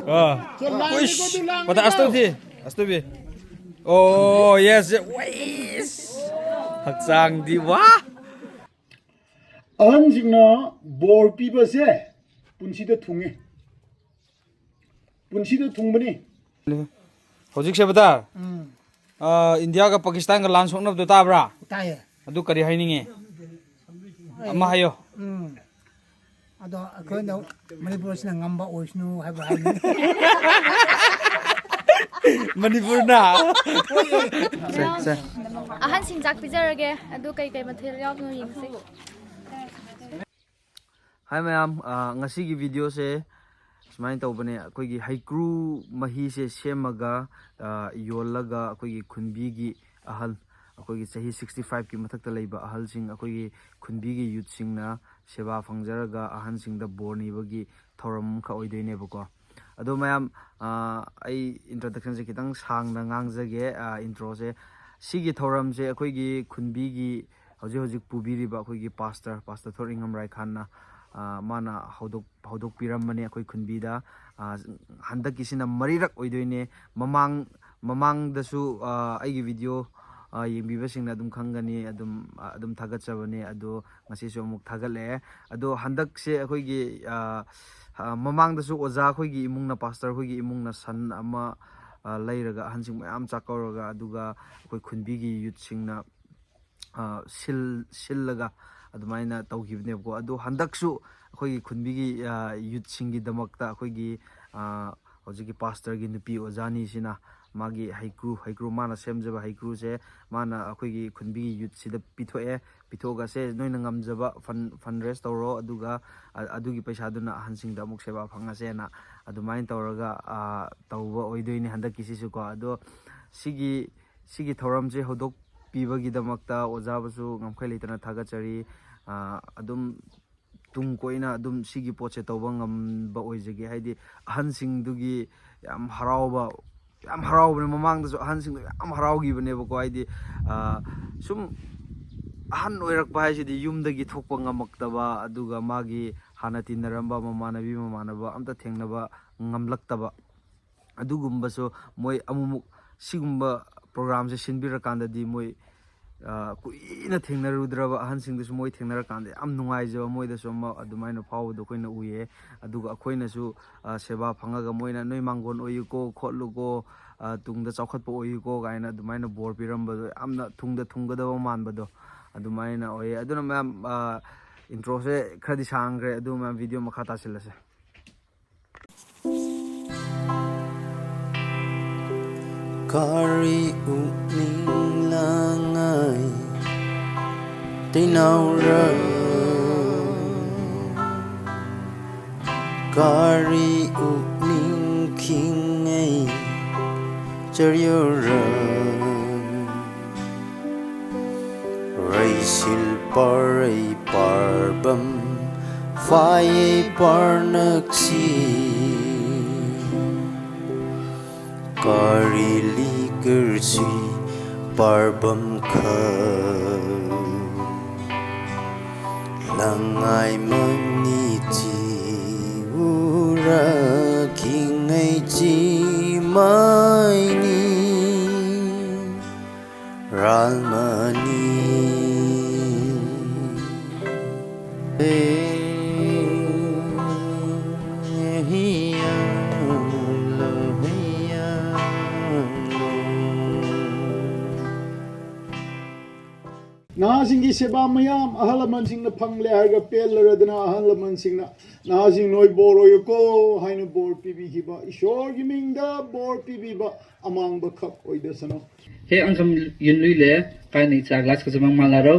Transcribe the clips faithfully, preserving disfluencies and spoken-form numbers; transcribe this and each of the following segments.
ꯑꯥ꯫ ꯎꯏꯁ, ꯄꯇꯥ ꯑꯁꯇꯣ ꯊꯤ꯫ ꯑꯁꯇꯣ ꯕꯤ꯫ ꯑꯣ, ꯌꯦꯁ, ꯌꯦꯁ꯫ ꯋꯥꯏꯁ꯫ ꯍꯛꯆꯥꯡꯗꯤ ꯋꯥ꯫ ꯑꯍꯟꯁꯤꯡꯅ ꯕꯣꯔ ꯄꯤꯕꯁꯦ ꯄꯨꯟꯁꯤꯗ ꯊꯨꯡꯉꯤ꯫ ꯄꯨꯟꯁꯤꯗ ꯊꯨꯡꯕꯅꯤ꯫ ꯍꯧꯖꯤꯛꯁꯦ ꯕꯇꯥ, ꯎꯝ꯫ ꯑꯥ, ꯏꯟꯗꯤꯌꯥꯒ ꯄꯥꯀꯤꯁꯇꯥꯟꯒ ꯂꯥꯟ ꯁꯣꯛꯅꯕꯗꯣ ꯇꯥꯕ꯭ꯔꯥ? ꯇꯥꯏꯌꯦ꯫ ꯑꯗꯨ ꯀꯔꯤ ꯍꯥꯏꯅꯤꯡꯉꯤ? ꯑꯃ ꯍꯥꯏꯌꯣ꯫ ꯎꯝ꯫ ꯑꯗꯣ ꯑꯩꯈꯣꯏꯅ ꯃꯅꯤꯄꯨꯔꯁꯤꯅ ꯉꯝꯕ ꯑꯣꯏꯁꯅꯨ ꯍꯥꯏꯕ ꯍꯥꯏꯅꯤꯡꯉꯤ꯫ ꯃꯅꯤꯄꯨꯔꯅ? ꯁꯦ, ꯁꯦ꯫ ꯑꯍꯟꯁꯤꯡ ꯆꯥꯛ ꯄꯤꯖꯔꯒꯦ꯫ ꯑꯗꯨ ꯀꯩ ꯀꯩ ꯃꯊꯦꯜ ꯌꯥꯎꯕꯅꯣ ꯌꯦꯡꯁꯤ꯫ ꯍꯥꯏ ꯃꯌꯥꯝ, ꯑ, ꯉꯁꯤꯒꯤ ꯚꯤꯗꯤꯑꯣꯁꯦ ꯁꯨꯃꯥꯏꯅ ꯇꯧꯕꯅꯦ꯫ ꯑꯩꯈꯣꯏꯒꯤ ꯍꯩꯀ꯭ꯔꯨ ꯃꯍꯤꯁꯦ ꯁꯦꯝꯃꯒ, ꯑ, ꯌꯣꯜꯂꯒ ꯑꯩꯈꯣꯏꯒꯤ ꯈꯨꯟꯕꯤꯒꯤ ꯑꯍꯜ, ꯑꯩꯈꯣꯏꯒꯤ ꯆꯍꯤ sixty five ꯀꯤ ꯃꯊꯛꯇ ꯂꯩꯕ ꯑꯍꯜꯁꯤꯡ, ꯑꯩꯈꯣꯏꯒꯤ ꯈꯨꯟꯕꯤꯒꯤ ꯌꯨꯠꯁꯤꯡꯅ ꯁꯦꯕꯥ ꯐꯪꯖꯔꯒ ꯑꯍꯟꯁꯤꯡꯗ ꯕꯣꯔ ꯅꯤꯕꯒꯤ ꯊꯧꯔꯝ ꯑꯃꯈꯛ ꯑꯣꯏꯗꯣꯏꯅꯦꯕꯀꯣ꯫ ꯑꯗꯣ ꯃꯌꯥꯝ, ꯑ, ꯑꯩ ꯏꯟꯇ꯭ꯔꯣꯗꯛꯁꯟꯁꯦ ꯈꯤꯇꯪ ꯁꯥꯡꯅ ꯉꯥꯡꯖꯒꯦ, ꯑ, ꯏꯟꯇ꯭ꯔꯣꯁꯦ꯫ ꯁꯤꯒꯤ ꯊꯧꯔꯝꯁꯦ ꯑꯩꯈꯣꯏꯒꯤ ꯈꯨꯟꯕꯤꯒꯤ ꯍꯧꯖꯤꯛ ꯍꯧꯖꯤꯛ ꯄꯨꯕꯤꯔꯤꯕ ꯑꯩꯈꯣꯏꯒꯤ ꯄꯥꯁꯇꯔ, ꯄꯥꯁꯇꯔ ꯊꯣꯔꯛꯏꯉꯝ ꯔꯥꯏꯈꯥꯟꯅ, ꯑ, ꯃꯥꯅ ꯍꯧꯗꯣꯛ-, ꯍꯧꯗꯣꯛꯄꯤꯔꯝꯕꯅꯦ ꯑꯩꯈꯣꯏ ꯈꯨꯟꯕꯤꯗ꯫ ꯑ, ꯍꯟꯗꯛꯀꯤꯁꯤꯅ ꯃꯔꯤꯔꯛ ꯑꯣꯏꯗꯣꯏꯅꯦ꯫ ꯃꯃꯥꯡ, ꯃꯃꯥꯡꯗꯁꯨ, ꯑ, ꯑꯩꯒꯤ ꯚꯤꯗꯤꯑꯣ, ꯑ, ꯌꯦꯡꯕꯤꯕꯁꯤꯡꯅ ꯑꯗꯨꯝ ꯈꯪꯒꯅꯤ, ꯑꯗꯨꯝ, ꯑ, ꯑꯗꯨꯝ ꯊꯥꯒꯠꯆꯕꯅꯦ꯫ ꯑꯗꯣ ꯉꯁꯤꯁꯨ ꯑꯃꯨꯛ ꯊꯥꯒꯠꯂꯛꯑꯦ꯫ ꯑꯗꯣ ꯍꯟꯗꯛꯁꯦ ꯑꯩꯈꯣꯏꯒꯤ, ꯑ, ꯑ, ꯃꯃꯥꯡꯗꯁꯨ ꯑꯣꯖꯥ ꯑꯩꯈꯣꯏꯒꯤ ꯏꯃꯨꯡꯅ, ꯄꯥꯁꯇꯔ ꯑꯩꯈꯣꯏꯒꯤ ꯏꯃꯨꯡꯅ ꯁꯟ ꯑꯃ, ꯑ, ꯂꯩꯔꯒ ꯑꯍꯟꯁꯤꯡ ꯃꯌꯥꯝ ꯆꯥꯛ ꯀꯧꯔꯒ, ꯑꯗꯨꯒ ꯑꯩꯈꯣꯏ ꯈꯨꯟꯕꯤꯒꯤ ꯌꯨꯠꯁꯤꯡꯅ ꯑ, ꯁꯤꯜ-, ꯁꯤꯜꯂꯒ ꯑꯗꯨꯃꯥꯏꯅ ꯇꯧꯈꯤꯕꯅꯦꯕꯀꯣ꯫ ꯑꯗꯣ ꯍꯟꯗꯛꯁꯨ ꯑꯩꯈꯣꯏꯒꯤ ꯈꯨꯟꯕꯤꯒꯤ, ꯑ, ꯌꯨꯠꯁꯤꯡꯒꯤꯗꯃꯛꯇ ꯑꯩꯈꯣꯏꯒꯤ, ꯑ, ꯍꯧꯖꯤꯛꯀꯤ ꯄꯥꯁꯇꯔꯒꯤ ꯅꯨꯄꯤ ꯑꯣꯖꯥꯅꯤꯁꯤꯅ ꯃꯥꯒꯤ ꯍꯩꯀ꯭ꯔꯨ, ꯍꯩꯀ꯭ꯔꯨ, ꯃꯥꯅ ꯁꯦꯝꯖꯕ ꯍꯩꯀ꯭ꯔꯨꯁꯦ ꯃꯥꯅ ꯑꯩꯈꯣꯏꯒꯤ ꯈꯨꯟꯕꯤꯒꯤ ꯌꯨꯠꯁꯤꯗ ꯄꯤꯊꯣꯛꯑꯦ꯫ ꯄꯤꯊꯣꯛꯑꯒ, "ꯁꯦ, ꯅꯣꯏꯅ ꯉꯝꯖꯕ ꯐꯟ-, ꯐꯟ ꯔꯦꯁ ꯇꯧꯔꯣ, ꯑꯗꯨꯒ ꯑ-, ꯑꯗꯨꯒꯤ ꯄꯩꯁꯥꯗꯨꯅ ꯑꯍꯟꯁꯤꯡꯗ ꯑꯃꯨꯛ ꯁꯦꯕꯥ ꯐꯪꯉꯁꯦꯅ" ꯑꯗꯨꯃꯥꯏꯅ ꯇꯧꯔꯒ, ꯑ, ꯇꯧꯕ ꯑꯣꯏꯗꯣꯏꯅꯦ ꯍꯟꯗꯛꯀꯤꯁꯤꯁꯨꯀꯣ꯫ ꯑꯗꯣ ꯁꯤꯒꯤ ꯁꯤꯒꯤ ꯊꯧꯔꯝꯁꯦ ꯍꯧꯗꯣꯛꯄꯤꯕꯒꯤꯗꯃꯛꯇ ꯑꯣꯖꯥꯕꯨꯁꯨ ꯉꯝꯈꯩ ꯂꯩꯇꯅ ꯊꯥꯒꯠꯆꯔꯤ꯫ ꯑ, ꯑꯗꯨꯝ ꯇꯨꯡ ꯀꯣꯏꯅ ꯑꯗꯨꯝ ꯁꯤꯒꯤ ꯄꯣꯠꯁꯦ ꯇꯧꯕ ꯉꯝꯕ ꯑꯣꯏꯖꯒꯦ꯫ ꯍꯥꯏꯗꯤ ꯑꯍꯟꯁꯤꯡꯗꯨꯒꯤ ꯌꯥꯝ ꯍꯔꯥꯎꯕ, ꯌꯥꯝ ꯍꯔꯥꯎꯕꯅꯦ꯫ ꯃꯃꯥꯡꯗꯁꯨ ꯑꯍꯟꯁꯤꯡꯗꯣ ꯌꯥꯝ ꯍꯔꯥꯎꯈꯤꯕꯅꯦꯕꯀꯣ꯫ ꯍꯥꯏꯗꯤ, ꯑ, ꯁꯨꯝ ꯑꯍꯟ ꯑꯣꯏꯔꯛꯄ ꯍꯥꯏꯁꯤꯗꯤ ꯌꯨꯝꯗꯒꯤ ꯊꯣꯛꯄ ꯉꯝꯃꯛꯇꯕ, ꯑꯗꯨꯒ ꯃꯥꯒꯤ ꯍꯥꯟꯅ ꯇꯤꯟꯅꯔꯝꯕ ꯃꯃꯥꯟꯅꯕꯤ ꯃꯃꯥꯟꯅꯕ ꯑꯝꯇ ꯊꯦꯡꯅꯕ ꯉꯝꯂꯛꯇꯕ, ꯑꯗꯨꯒꯨꯝꯕꯁꯨ ꯃꯣꯏ ꯑꯃꯨꯛꯃꯨꯛ ꯁꯤꯒꯨꯝꯕ ꯄ꯭ꯔꯣꯒ꯭ꯔꯥꯝꯁꯦ ꯁꯤꯟꯕꯤꯔꯀꯥꯟꯗꯗꯤ ꯃꯣꯏ, ꯑ, ꯀꯨꯏꯅ ꯊꯦꯡꯅꯔꯨꯗ꯭ꯔꯕ ꯑꯍꯟꯁꯤꯡꯗꯨꯁꯨ ꯃꯣꯏ ꯊꯦꯡꯅꯔꯀꯥꯟꯗ ꯌꯥꯝ ꯅꯨꯡꯉꯥꯏꯖꯕ, ꯃꯣꯏꯗꯁꯨ ꯑꯃ ꯑꯗꯨꯃꯥꯏꯅ ꯐꯥꯎꯕꯗꯣ ꯑꯩꯈꯣꯏꯅ ꯎꯏꯌꯦ꯫ ꯑꯗꯨꯒ ꯑꯩꯈꯣꯏꯅꯁꯨ, ꯑ, ꯁꯦꯕꯥ ꯐꯪꯉꯒ ꯃꯣꯏꯅ "ꯅꯣꯏ ꯃꯥꯡꯒꯣꯟ ꯑꯣꯏꯌꯨꯀꯣ, ꯈꯣꯠꯂꯨꯀꯣ, ꯑ, ꯇꯨꯡꯗ ꯆꯥꯎꯈꯠꯄ ꯑꯣꯏꯌꯨꯀꯣ" ꯀꯥꯏꯅ ꯑꯗꯨꯃꯥꯏꯅ ꯕꯣꯔ ꯄꯤꯔꯝꯕꯗꯣ ꯌꯥꯝꯅ ꯊꯨꯡꯗ ꯊꯨꯡꯒꯗꯕ ꯃꯥꯟꯕꯗꯣ ꯑꯗꯨꯃꯥꯏꯅ ꯑꯣꯏꯌꯦ꯫ ꯑꯗꯨꯅ ꯃꯌꯥꯝ, ꯑ, ꯏꯟꯇ꯭ꯔꯣꯁꯦ ꯈꯔꯗꯤ ꯁꯥꯡꯈ꯭ꯔꯦ, ꯑꯗꯨ ꯃꯌꯥꯝ ꯚꯤꯗꯤꯑꯣ ꯃꯈꯥ ꯇꯥꯁꯤꯜꯂꯁꯦ꯫ Kari uning langai tinaura, kari uning kingai chariura, raisil parai parbam fai parnaksi. Karili kersi parbam kha langai mani chi ura kingai chi maini ralmani. ꯅꯍꯥꯁꯤꯡꯒꯤ ꯁꯦꯕꯥ ꯃꯌꯥꯝ ꯑꯍꯜ ꯂꯃꯟꯁꯤꯡꯅ ꯐꯪꯂꯦ ꯍꯥꯏꯔꯒ ꯄꯦꯜꯂꯔꯗꯅ ꯑꯍꯜ ꯂꯃꯟꯁꯤꯡꯅ "ꯅꯍꯥꯁꯤꯡ ꯅꯣꯏ ꯕꯣꯔ ꯑꯣꯏꯌꯨꯀꯣ" ꯍꯥꯏꯅ ꯕꯣꯔ ꯄꯤꯕꯤꯈꯤꯕ, ꯏꯁꯣꯔꯒꯤ ꯃꯤꯡꯗ ꯕꯣꯔ ꯄꯤꯕꯤꯕ ꯑꯃꯥꯡꯕ ꯈꯛ ꯑꯣꯏꯗꯁꯅꯨ꯫ He angkam yun lui le, kai ni cha glass ka jamang mala rau.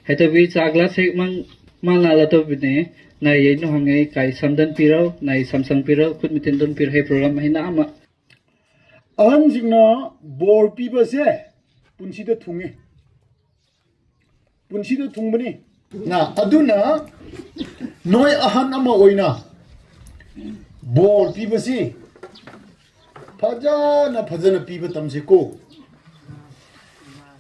Hai to bi cha glass he mang mala la to bi ne, nai ye no hang ei kai samdan pi rau, nai samsang pi rau, khut mitin don pi rau, he program he na ama. ꯑꯍꯟꯁꯤꯡꯅ ꯕꯣꯔ ꯄꯤꯕꯁꯦ ꯄꯨꯟꯁꯤꯗ ꯊꯨꯡꯉꯤ꯫ ꯄꯨꯟꯁꯤꯗ ꯊꯨꯡꯕꯅꯤ꯫ ꯅ, ꯑꯗꯨꯅ ꯅꯣꯏ ꯑꯍꯟ ꯑꯃ ꯑꯣꯏꯅ ꯕꯣꯔ ꯄꯤꯕꯁꯤ ꯐꯖꯅ, ꯐꯖꯅ ꯄꯤꯕ ꯇꯝꯁꯤꯀꯣ꯫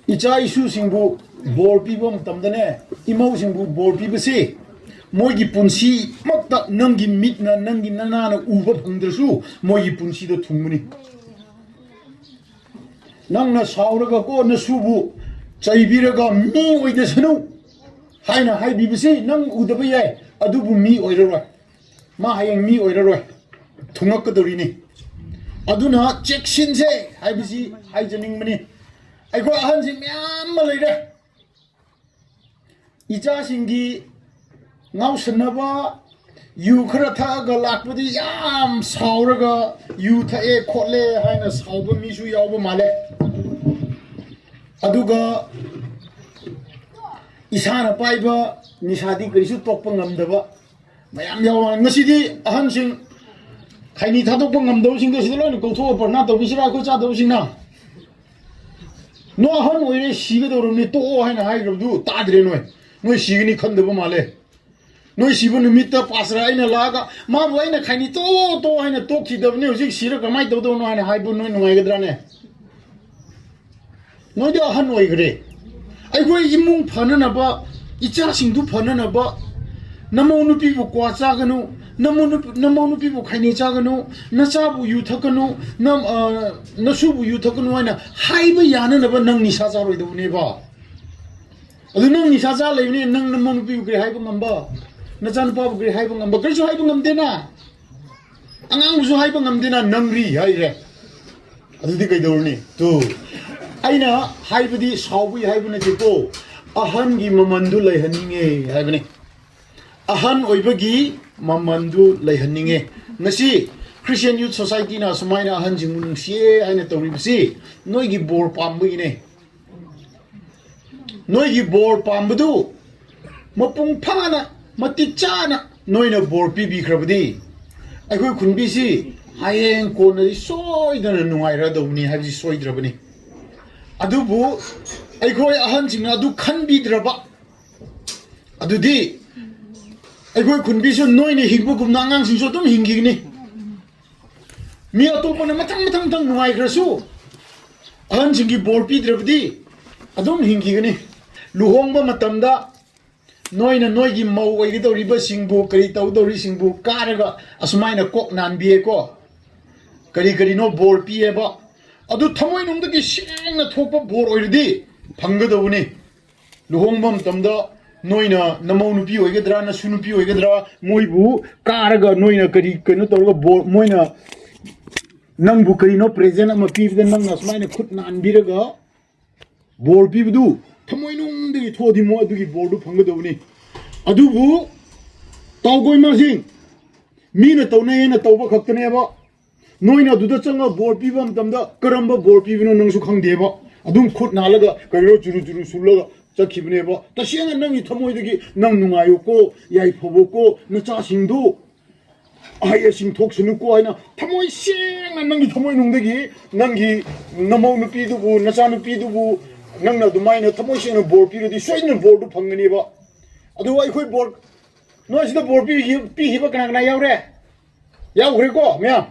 ꯏꯆꯥ ꯏꯁꯨꯁꯤꯡꯕꯨ ꯕꯣꯔ ꯄꯤꯕ ꯃꯇꯝꯗꯅꯦ, ꯏꯃꯧꯁꯤꯡꯕꯨ ꯕꯣꯔ ꯄꯤꯕꯁꯤ ꯃꯣꯏꯒꯤ ꯄꯨꯟꯁꯤꯃꯛꯇ ꯅꯪꯒꯤ ꯃꯤꯠꯅ, ꯅꯪꯒꯤ ꯅꯅꯥꯅ ꯎꯕ ꯐꯪꯗ꯭ꯔꯁꯨ, ꯃꯣꯏꯒꯤ ꯄꯨꯟꯁꯤꯗ ꯊꯨꯡꯕꯅꯤ꯫ ꯅꯪꯅ ꯁꯥꯎꯔꯒ ꯀꯣ ꯅꯁꯨꯕꯨ ꯆꯩꯕꯤꯔꯒ "ꯃꯤ ꯑꯣꯏꯗꯁꯅꯨ" ꯍꯥꯏꯅ ꯍꯥꯏꯕꯤꯕꯁꯤ ꯅꯪ ꯎꯗꯕ ꯌꯥꯏ, ꯑꯗꯨꯕꯨ ꯃꯤ ꯑꯣꯏꯔꯔꯣꯏ꯫ ꯃꯥ ꯍꯌꯦꯡ ꯃꯤ ꯑꯣꯏꯔꯔꯣꯏ, ꯊꯨꯡꯉꯛꯀꯗꯧꯔꯤꯅꯤ꯫ ꯑꯗꯨꯅ ꯆꯦꯛꯁꯤꯟꯁꯦ ꯍꯥꯏꯕꯁꯤ ꯍꯥꯏꯖꯅꯤꯡꯕꯅꯤ꯫ ꯑꯩꯈꯣꯏ ꯑꯍꯟꯁꯤꯡ ꯃꯌꯥꯝ ꯑꯃ ꯂꯩꯔꯦ, ꯏꯆꯥꯁꯤꯡꯒꯤ ꯉꯥꯎꯁꯟꯅꯕ, ꯌꯨ ꯈꯔ ꯊꯛꯑꯒ ꯂꯥꯛꯄꯗꯤ ꯌꯥꯝ ꯁꯥꯎꯔꯒ "ꯌꯨ ꯊꯛꯑꯦ ꯈꯣꯠꯂꯦ" ꯍꯥꯏꯅ ꯁꯥꯎꯕ ꯃꯤꯁꯨ ꯌꯥꯎꯕ ꯃꯥꯜꯂꯦ꯫ ꯑꯗꯨꯒ ꯏꯁꯥꯅ ꯄꯥꯏꯕ ꯅꯤꯁꯥꯗꯤ ꯀꯔꯤꯁꯨ ꯇꯣꯛꯄ ꯉꯝꯗꯕ ꯃꯌꯥꯝ ꯌꯥꯎꯕ꯫ ꯉꯁꯤꯗꯤ ꯑꯍꯟꯁꯤꯡ ꯈꯩꯅꯤ ꯊꯥꯗꯣꯛꯄ ꯉꯝꯗꯕꯁꯤꯡꯗꯣ ꯁꯤꯗ ꯂꯣꯏꯅ ꯀꯧꯊꯣꯛꯑ ꯄ꯭ꯔꯊꯅꯥ ꯇꯧꯕꯤꯁꯤꯔꯥ, ꯑꯩꯈꯣꯏ ꯆꯥꯗꯕꯁꯤꯡꯅ? "ꯅꯣꯏ ꯑꯍꯟ ꯑꯣꯏꯔꯦ, ꯁꯤꯒꯗꯧꯔꯕꯅꯤ, ꯇꯣꯛꯑꯣ" ꯍꯥꯏꯅ ꯍꯥꯏꯈ꯭ꯔꯕꯗꯨ ꯇꯥꯗ꯭ꯔꯦ ꯅꯣꯏ꯫ ꯅꯣꯏ ꯁꯤꯒꯅꯤ ꯈꯟꯗꯕ ꯃꯥꯜꯂꯦ꯫ ꯅꯣꯏ ꯁꯤꯕ ꯅꯨꯃꯤꯠꯇ ꯄꯥꯁꯇꯔ ꯑꯩꯅ ꯂꯥꯛꯑꯒ "ꯃꯥꯕꯨ ꯑꯩꯅ ꯈꯩꯅꯤ ꯇꯣꯛꯑꯣ ꯇꯣꯛꯑꯣ ꯍꯥꯏꯅ ꯇꯣꯛꯈꯤꯗꯕꯅꯤ, ꯍꯧꯖꯤꯛ ꯁꯤꯔ ꯀꯃꯥꯏꯅ ꯇꯧꯗꯧꯅꯣ?" ꯍꯥꯏꯅ ꯍꯥꯏꯕꯨ ꯅꯣꯏ ꯅꯨꯡꯉꯥꯏꯒꯗ꯭ꯔꯥꯅꯦ? ꯅꯣꯏꯗꯤ ꯑꯍꯟ ꯑꯣꯏꯈ꯭ꯔꯦ꯫ ꯑꯩꯈꯣꯏ ꯏꯃꯨꯡ ꯐꯅꯅꯕ, ꯏꯆꯥꯁꯤꯡꯗꯨ ꯐꯅꯅꯕ, ꯅꯃꯧ ꯅꯨꯄꯤꯕꯨ ꯀ꯭ꯋꯥ ꯆꯥꯒꯅꯨ, ꯅꯃꯧ ꯅꯨꯄꯤ, ꯅꯃꯧ ꯅꯨꯄꯤꯕꯨ ꯈꯩꯅꯤ ꯆꯥꯒꯅꯨ, ꯅꯆꯥꯕꯨ ꯌꯨ ꯊꯛꯀꯅꯨ, ꯅꯝ-, ꯑ, ꯅꯁꯨꯕꯨ ꯌꯨ ꯊꯛꯀꯅꯨ ꯍꯥꯏꯅ ꯍꯥꯏꯕ ꯌꯥꯅꯅꯕ ꯅꯪ ꯅꯤꯁꯥ ꯆꯥꯔꯣꯏꯗꯧꯕꯅꯦꯕ꯫ ꯑꯗꯨ ꯅꯪ ꯅꯤꯁꯥ ꯆꯥ ꯂꯩꯕꯅꯤ, ꯅꯪ ꯅꯃꯧ ꯅꯨꯄꯤꯕꯨ ꯀꯔꯤ ꯍꯥꯏꯕ ꯉꯝꯕ? ꯅꯆꯥꯅꯨꯄꯥꯕꯨ ꯀꯔꯤ ꯍꯥꯏꯕ ꯉꯝꯕ? ꯀꯔꯤꯁꯨ ꯍꯥꯏꯕ ꯉꯝꯗꯦꯅ꯫ ꯑꯉꯥꯡꯕꯨꯁꯨ ꯍꯥꯏꯕ ꯉꯝꯗꯦꯅ, ꯅꯪꯔꯤ ꯍꯥꯏꯔꯦ꯫ ꯑꯗꯨꯗꯤ ꯀꯩꯗꯧꯔꯨꯅꯤ? ꯇꯨ, ꯑꯩꯅ ꯍꯥꯏꯕꯗꯤ ꯁꯥꯎꯕꯒꯤ ꯍꯥꯏꯕ ꯅꯠꯇꯦꯀꯣ, ꯑꯍꯟꯒꯤ ꯃꯃꯟꯗꯨ ꯂꯩꯍꯟꯅꯤꯡꯉꯦ ꯍꯥꯏꯕꯅꯤ꯫ ꯑꯍꯟ ꯑꯣꯏꯕꯒꯤ ꯃꯃꯟꯗꯨ ꯂꯩꯍꯟꯅꯤꯡꯉꯦ꯫ ꯉꯁꯤ Christian Youth Society ꯅ ꯁꯨꯃꯥꯏꯅ ꯑꯍꯟꯁꯤꯡꯕꯨ ꯅꯨꯡꯁꯤꯌꯦ ꯍꯥꯏꯅ ꯇꯧꯔꯤꯕꯁꯤ ꯅꯣꯏꯒꯤ ꯕꯣꯔ ꯄꯥꯝꯕꯒꯤꯅꯦ꯫ ꯅꯣꯏꯒꯤ ꯕꯣꯔ ꯄꯥꯝꯕꯗꯨ ꯃꯄꯨꯡ ꯐꯥꯅ, ꯃꯇꯤꯛ ꯆꯥꯅ ꯅꯣꯏꯅ ꯕꯣꯔ ꯄꯤꯕꯤꯈ꯭ꯔꯕꯗꯤ, ꯑꯩꯈꯣꯏ ꯈꯨꯟꯕꯤꯁꯤ ꯍꯌꯦꯡ ꯀꯣꯟꯅꯗꯤ ꯁꯣꯏꯗꯅ ꯅꯨꯡꯉꯥꯏꯔꯗꯧꯕꯅꯤ ꯍꯥꯏꯕꯁꯤ ꯁꯣꯏꯗ꯭ꯔꯕꯅꯤ꯫ ꯑꯗꯨꯕꯨ ꯑꯩꯈꯣꯏ ꯑꯍꯟꯁꯤꯡꯅ ꯑꯗꯨ ꯈꯟꯕꯤꯗ꯭ꯔꯕ, ꯑꯗꯨꯗꯤ ꯑꯩꯈꯣꯏ ꯈꯨꯟꯕꯤꯁꯨ ꯅꯣꯏꯅ ꯍꯤꯡꯕꯒꯨꯝꯅ ꯑꯉꯥꯡꯁꯤꯡꯁꯨ ꯑꯗꯨꯝ ꯍꯤꯡꯈꯤꯒꯅꯤ꯫ ꯃꯤ ꯑꯇꯣꯞꯄꯅ ꯃꯊꯪ ꯃꯊꯪ ꯃꯊꯪ ꯅꯨꯡꯉꯥꯏꯈ꯭ꯔꯁꯨ, ꯑꯍꯟꯁꯤꯡꯒꯤ ꯕꯣꯔ ꯄꯤꯗ꯭ꯔꯕꯗꯤ ꯑꯗꯨꯝ ꯍꯤꯡꯈꯤꯒꯅꯤ꯫ ꯂꯨꯍꯣꯡꯕ ꯃꯇꯝꯗ ꯅꯣꯏꯅ ꯅꯣꯏꯒꯤ ꯃꯧ ꯑꯣꯏꯒꯗꯧꯔꯤꯕꯁꯤꯡꯕꯨ, ꯀꯔꯤ ꯇꯧꯗꯧꯔꯤꯁꯤꯡꯕꯨ ꯀꯥꯔꯒ ꯑꯁꯨꯃꯥꯏꯅ ꯀꯣꯛ ꯅꯥꯟꯕꯤꯌꯦꯀꯣ, ꯀꯔꯤ ꯀꯔꯤꯅꯣ ꯕꯣꯔ ꯄꯤꯌꯦꯕ, ꯑꯗꯨ ꯊꯃꯣꯏꯅꯨꯡꯗꯒꯤ ꯁꯦꯡꯅ ꯊꯣꯛꯄ ꯕꯣꯔ ꯑꯣꯏꯔꯗꯤ ꯐꯪꯒꯗꯧꯕꯅꯤ꯫ ꯂꯨꯍꯣꯡꯕ ꯃꯇꯝꯗ ꯅꯣꯏꯅ ꯅꯃꯧ ꯅꯨꯄꯤ ꯑꯣꯏꯒꯗ꯭ꯔꯥ, ꯅꯁꯨ ꯅꯨꯄꯤ ꯑꯣꯏꯒꯗ꯭ꯔꯥ, ꯃꯣꯏꯕꯨ ꯀꯥꯔꯒ ꯅꯣꯏꯅ ꯀꯔꯤ ꯀꯩꯅꯣ ꯇꯧꯔꯒ ꯕꯣꯔ, ꯃꯣꯏꯅ ꯅꯪꯕꯨ ꯀꯔꯤꯅꯣ ꯄ꯭ꯔꯦꯖꯦꯟ ꯑꯃ ꯄꯤꯕꯗ ꯅꯪꯅ ꯁꯨꯃꯥꯏꯅ ꯈꯨꯠ ꯅꯥꯟꯕꯤꯔꯒ ꯕꯣꯔ ꯄꯤꯕꯗꯨ ꯊꯃꯣꯏꯅꯨꯡꯗꯒꯤ ꯊꯣꯛꯑꯗꯤ ꯃꯣꯏ ꯑꯗꯨꯒꯤ ꯕꯣꯔꯗꯨ ꯐꯪꯒꯗꯧꯕꯅꯤ꯫ ꯑꯗꯨꯕꯨ ꯇꯥꯎꯒꯣꯏꯃꯁꯤꯡ, ꯃꯤꯅ ꯇꯧꯅꯩ ꯍꯥꯏꯅ ꯇꯧꯕ ꯈꯛꯇꯅꯦꯕ꯫ ꯅꯣꯏꯅ ꯑꯗꯨꯗ ꯆꯪꯉ ꯕꯣꯔ ꯄꯤꯕ ꯃꯇꯝꯗ ꯀꯔꯝꯕ ꯕꯣꯔ ꯄꯤꯕꯅꯣ ꯅꯪꯁꯨ ꯈꯪꯗꯦꯕ꯫ ꯑꯗꯨꯝ ꯈꯨꯠ ꯅꯥꯜꯂꯒ ꯀꯔꯤꯔꯣ ꯆꯨꯔꯨ ꯆꯨꯔꯨ ꯁꯨꯜꯂꯒ ꯆꯠꯈꯤꯕꯅꯦꯕ꯫ ꯇꯁꯦꯡꯅ ꯅꯪꯒꯤ ꯊꯃꯣꯏꯗꯒꯤ ꯅꯪ ꯅꯨꯡꯉꯥꯏꯌꯨꯀꯣ, ꯌꯥꯏꯐꯕꯀꯣ, ꯅꯆꯥꯁꯤꯡꯗꯨ ꯑꯍꯩ ꯑꯁꯤꯡ ꯊꯣꯛꯁꯅꯨꯀꯣ ꯍꯥꯏꯅ ꯊꯃꯣꯏ ꯁꯦꯡꯅ ꯅꯪꯒꯤ ꯊꯃꯣꯏꯅꯨꯡꯗꯒꯤ ꯅꯪꯒꯤ ꯅꯃꯧ ꯅꯨꯄꯤꯗꯨꯕꯨ, ꯅꯆꯥꯅꯨꯄꯤꯗꯨꯕꯨ ꯅꯪꯅ ꯑꯗꯨꯃꯥꯏꯅ ꯊꯃꯣꯏ ꯁꯦꯡꯅ ꯕꯣꯔ ꯄꯤꯔꯗꯤ ꯁꯣꯏꯗꯅ ꯕꯣꯔꯗꯨ ꯐꯪꯒꯅꯦꯕ꯫ ꯑꯗꯨ ꯑꯩꯈꯣꯏ ꯕꯣꯔ, ꯅꯣꯏ ꯁꯤꯗ ꯕꯣꯔ ꯄꯤꯈꯤ-, ꯄꯤꯈꯤꯕ ꯀꯅꯥ ꯀꯅꯥ ꯌꯥꯎꯔꯦ? ꯌꯥꯎꯈ꯭ꯔꯦꯀꯣ ꯃꯌꯥꯝ?